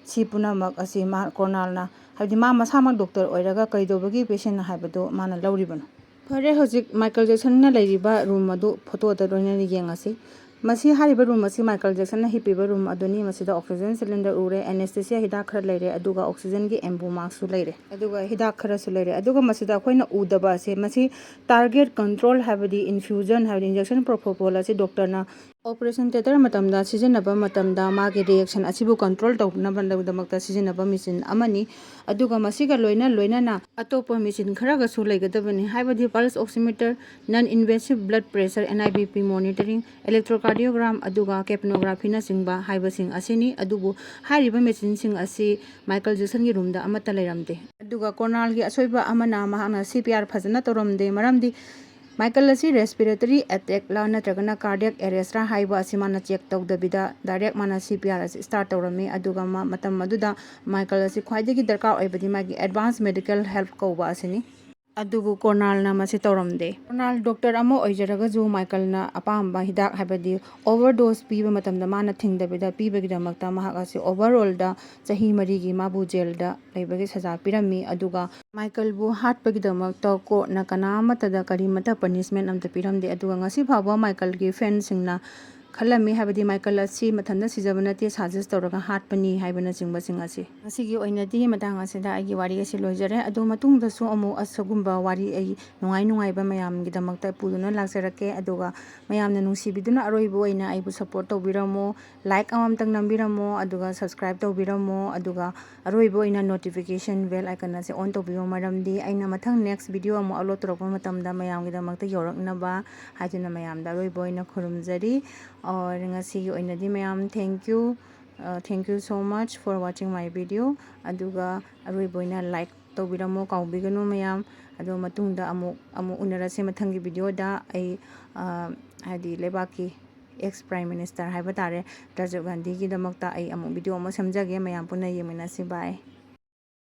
ꯁꯤ ꯄꯨꯝꯅꯃꯛ ꯑꯁꯤ ꯃꯥ ꯀꯣꯔꯅꯥꯜꯅ, ꯍꯥꯏꯕꯗꯤ ꯃꯥ ꯃꯁꯥꯃꯛ ꯗꯣꯛꯇꯔ ꯑꯣꯏꯔꯒ ꯀꯩꯗꯧꯕꯒꯤ ꯄꯦꯁꯦꯟꯅ ꯍꯥꯏꯕꯗꯨ ꯃꯥꯅ ꯂꯧꯔꯤꯕꯅꯣ? ꯐꯔꯦ, ꯍꯧꯖꯤꯛ ꯃꯥꯏꯀꯜ ꯖꯦꯛꯁꯟꯅ ꯂꯩꯔꯤꯕ ꯔꯨꯝ ꯑꯗꯨ ꯐꯣꯇꯣꯗ ꯂꯣꯏꯅꯅ ꯌꯦꯡꯉꯁꯤ꯫ ꯃꯁꯤ ꯍꯥꯏꯔꯤꯕ ꯔꯨꯝ ꯑꯁꯤ ꯃꯥꯏꯀꯜ ꯖꯦꯛꯁꯟꯅ ꯍꯤꯞꯄꯤꯕ ꯔꯨꯝ ꯑꯗꯨꯅꯤ꯫ ꯃꯁꯤꯗ ꯑꯣꯛꯁꯤꯖꯟ ꯁꯤꯂꯤꯟꯗꯔ ꯎꯔꯦ, ꯑꯦꯅꯦꯁꯊꯦꯁꯤꯌꯥ ꯍꯤꯗꯥꯛ ꯈꯔ ꯂꯩꯔꯦ, ꯑꯗꯨꯒ ꯑꯣꯛꯁꯤꯖꯟꯒꯤ ꯑꯦꯝꯕꯨ ꯃꯥꯛꯁꯁꯨ ꯂꯩꯔꯦ, ꯑꯗꯨꯒ ꯍꯤꯗꯥꯛ ꯈꯔꯁꯨ ꯂꯩꯔꯦ꯫ ꯑꯗꯨꯒ ꯃꯁꯤꯗ ꯑꯩꯈꯣꯏꯅ ꯎꯗꯕ ꯑꯁꯦ, ꯃꯁꯤ ꯇꯥꯔꯒꯦꯠ ꯀꯟꯇ꯭ꯔꯣꯜ, ꯍꯥꯏꯕꯗꯤ ꯏꯟꯐ꯭ꯌꯨꯖꯟ, ꯍꯥꯏꯕꯗꯤ ꯏꯟꯖꯦꯛꯁꯟ ꯄ꯭ꯔꯣꯄꯣꯄꯣꯜ ꯑꯁꯤ ꯗꯣꯛꯇꯔꯅ ꯑꯣꯄꯔꯦꯁꯟ ꯊꯤꯌꯦꯇꯔ ꯃꯇꯝꯗ ꯁꯤꯖꯤꯟꯅꯕ ꯃꯇꯝꯗ ꯃꯥꯒꯤ ꯔꯤꯌꯦꯛꯁꯟ ꯑꯁꯤꯕꯨ ꯀꯟꯇ꯭ꯔꯣꯜ ꯇꯧꯅꯕꯒꯤꯗꯃꯛꯇ ꯁꯤꯖꯤꯟꯅꯕ ꯃꯦꯆꯤꯟ ꯑꯃꯅꯤ꯫ ꯑꯗꯨꯒ ꯃꯁꯤꯒ ꯂꯣꯏꯅ ꯂꯣꯏꯅꯅ ꯑꯇꯣꯞꯄ ꯃꯦꯆꯤꯟ ꯈꯔꯒꯁꯨ ꯂꯩꯒꯗꯕꯅꯤ, ꯍꯥꯏꯕꯗꯤ pulse oximeter, non invasive blood pressure, N I B P monitoring, electrocardiogram, ꯑꯗꯨꯒ ꯀꯦꯄꯅꯣꯒ꯭ꯔꯥꯐꯤꯅꯆꯤꯡꯕ ꯍꯥꯏꯕꯁꯤꯡ ꯑꯁꯤꯅꯤ꯫ ꯑꯗꯨꯕꯨ ꯍꯥꯏꯔꯤꯕ ꯃꯦꯆꯤꯟꯁꯤꯡ ꯑꯁꯤ ꯃꯥꯏꯀꯜ ꯖꯦꯛꯁꯟꯒꯤ ꯔꯨꯝꯗ ꯑꯃꯠꯇ ꯂꯩꯔꯝꯗꯦ꯫ ꯑꯗꯨꯒ ꯀꯣꯔꯅꯥꯜꯒꯤ ꯑꯁꯣꯏꯕ ꯑꯃꯅ ꯃꯍꯥꯛꯅ C P R ꯐꯖꯅ ꯇꯧꯔꯝꯗꯦ, ꯃꯔꯝꯗꯤ ꯃꯥꯏꯀꯜ ꯑꯁꯤ ꯔꯦꯁꯄꯤꯔꯦꯇꯔꯤ ꯑꯦꯇꯦꯛꯂ ꯅꯠꯇ꯭ꯔꯒꯅ ꯀꯥꯔꯗꯤꯌꯥꯛ ꯑꯦꯔꯦꯁꯔ ꯍꯥꯏꯕ ꯑꯁꯤ ꯃꯥꯅ ꯆꯦꯛ ꯇꯧꯗꯕꯤꯗ ꯗꯥꯏꯔꯦꯛ ꯃꯥꯅ C P R ꯑꯁꯤ ꯁ꯭ꯇꯥꯔꯠ ꯇꯧꯔꯝꯃꯤ꯫ ꯑꯗꯨꯒ ꯃ-, ꯃꯇꯝ ꯑꯗꯨꯗ ꯃꯥꯏꯀꯜ ꯑꯁꯤ ꯈ꯭ꯋꯥꯏꯗꯒꯤ ꯗꯔꯀꯥꯔ ꯑꯣꯏꯕꯗꯤ ꯃꯥꯒꯤ ꯑꯦꯗꯚꯥꯟꯁ ꯃꯦꯗꯤꯀꯦꯜ ꯍꯦꯜꯞ ꯀꯧꯕ ꯑꯁꯤꯅꯤ꯫ ꯑꯗꯨꯕꯨ ꯀꯣꯔꯅꯥꯜꯅ ꯃꯁꯤ ꯇꯧꯔꯝꯗꯦ꯫ ꯀꯣꯔꯅꯥꯜ ꯗꯣꯛꯇꯔ ꯑꯃ ꯑꯣꯏꯖꯔꯒꯁꯨ ꯃꯥꯏꯀꯜꯅ ꯑꯄꯥꯝꯕ ꯍꯤꯗꯥꯛ, ꯍꯥꯏꯕꯗꯤ ꯑꯣꯚꯔꯗꯣꯁ ꯄꯤꯕ ꯃꯇꯝꯗ ꯃꯥꯅ ꯊꯤꯡꯗꯕꯤꯗ ꯄꯤꯕꯒꯤꯗꯃꯛꯇ ꯃꯍꯥꯛ ꯑꯁꯤ ꯑꯣꯚꯔꯑꯣꯜꯗ ꯆꯍꯤ ꯃꯔꯤꯒꯤ ꯃꯥꯕꯨ ꯖꯦꯜꯗ ꯂꯩꯕꯒꯤ ꯁꯖꯥ ꯄꯤꯔꯝꯃꯤ꯫ ꯑꯗꯨꯒ ꯃꯥꯏꯀꯜꯕꯨ ꯍꯥꯠꯄꯒꯤꯗꯃꯛꯇ ꯀꯣꯔꯠꯅ ꯀꯅꯥ ꯑꯃꯠꯇꯗ ꯀꯔꯤꯃꯠꯇ ꯄꯅꯤꯁꯃꯦꯟ ꯑꯝꯇ ꯄꯤꯔꯝꯗꯦ꯫ ꯑꯗꯨꯒ ꯉꯁꯤ ꯐꯥꯎꯕ ꯃꯥꯏꯀꯜꯒꯤ ꯐꯦꯟꯁꯤꯡꯅ ꯈꯜꯂꯝꯃꯤ, ꯍꯥꯏꯕꯗꯤ ꯃꯥꯏꯀꯜ ꯑꯁꯤ ꯃꯊꯟꯇ ꯁꯤꯖꯕ ꯅꯠꯇꯦ, ꯁꯥꯖꯤꯁ ꯇꯧꯔꯒ ꯍꯥꯠꯄꯅꯤ ꯍꯥꯏꯕꯅꯆꯤꯡꯕꯁꯤꯡ ꯑꯁꯤ꯫ ꯉꯁꯤꯒꯤ ꯑꯣꯏꯅꯗꯤ ꯃꯇꯥꯡ ꯑꯁꯤꯗ ꯑꯩꯒꯤ ꯋꯥꯔꯤ ꯑꯁꯤ ꯂꯣꯏꯖꯔꯦ꯫ ꯑꯗꯣ ꯃꯇꯨꯡꯗꯁꯨ ꯑꯃꯨꯛ ꯑꯁꯤꯒꯨꯝꯕ ꯋꯥꯔꯤ ꯑꯩ ꯅꯨꯡꯉꯥꯏ ꯅꯨꯡꯉꯥꯏꯕ ꯃꯌꯥꯝꯒꯤꯗꯃꯛꯇ ꯄꯨꯗꯨꯅ ꯂꯥꯛꯆꯔꯛꯀꯦ꯫ ꯑꯗꯨꯒ ꯃꯌꯥꯝꯅ ꯅꯨꯡꯁꯤꯕꯤꯗꯨꯅ ꯑꯔꯣꯏꯕ ꯑꯣꯏꯅ ꯑꯩꯕꯨ ꯁꯞꯄꯣꯔꯠ ꯇꯧꯕꯤꯔꯝꯃꯣ, ꯂꯥꯏꯛ ꯑꯃꯃꯝꯇꯪ ꯅꯝꯕꯤꯔꯝꯃꯣ, ꯑꯗꯨꯒ ꯁꯕꯁꯀ꯭ꯔꯥꯏꯕ ꯇꯧꯕꯤꯔꯝꯃꯣ, ꯑꯗꯨꯒ ꯑꯔꯣꯏꯕ ꯑꯣꯏꯅ ꯅꯣꯇꯤꯐꯤꯀꯦꯁꯟ ꯕꯦꯜ ꯑꯥꯏꯀꯟ ꯑꯁꯦ ꯑꯣꯟ ꯇꯧꯕꯤꯌꯣ, ꯃꯔꯝꯗꯤ ꯑꯩꯅ ꯃꯊꯪ ꯅꯦꯛꯁ ꯚꯤꯗꯤꯑꯣ ꯑꯃꯨꯛ ꯑꯞꯂꯣꯗ ꯇꯧꯔꯛꯄ ꯃꯇꯝꯗ ꯃꯌꯥꯝꯒꯤꯗꯃꯛꯇ ꯌꯧꯔꯛꯅꯕ ꯍꯥꯏꯗꯨꯅ ꯃꯌꯥꯝꯗ ꯑꯔꯣꯏꯕ ꯑꯣꯏꯅ ꯈꯨꯔꯨꯝꯖꯔꯤ꯫ ꯑꯣꯔ ꯉꯁꯤꯒꯤ ꯑꯣꯏꯅꯗꯤ ꯃꯌꯥꯝ thank you꯫ Thank you so much for watching my video. ꯑꯗꯨꯒ ꯑꯔꯣꯏꯕ ꯑꯣꯏꯅ like ꯇꯧꯕꯤꯔꯝꯃꯣ, ꯀꯥꯎꯕꯤꯒꯅꯨ ꯃꯌꯥꯝ꯫ ꯑꯗꯣ ꯃꯇꯨꯡꯗ ꯑꯃꯨꯛ ꯑꯃꯨꯛ ꯎꯅꯔꯁꯦ ꯃꯊꯪꯒꯤ videoꯗ꯫ ꯑꯩ ꯍꯥꯏꯗꯤ ꯂꯩꯕꯥꯛꯀꯤ ex prime minister ꯍꯥꯏꯕ ꯇꯥꯔꯦ, ꯔꯥꯖꯤꯕ ꯒꯥꯟꯙꯤꯒꯤꯗꯃꯛꯇ ꯑꯩ ꯑꯃꯨꯛ video ꯑꯃ ꯁꯦꯝꯖꯒꯦ꯫ ꯃꯌꯥꯝ ꯄꯨꯟꯅ ꯌꯦꯡꯃꯤꯟꯅꯁꯤ꯫ Bye꯫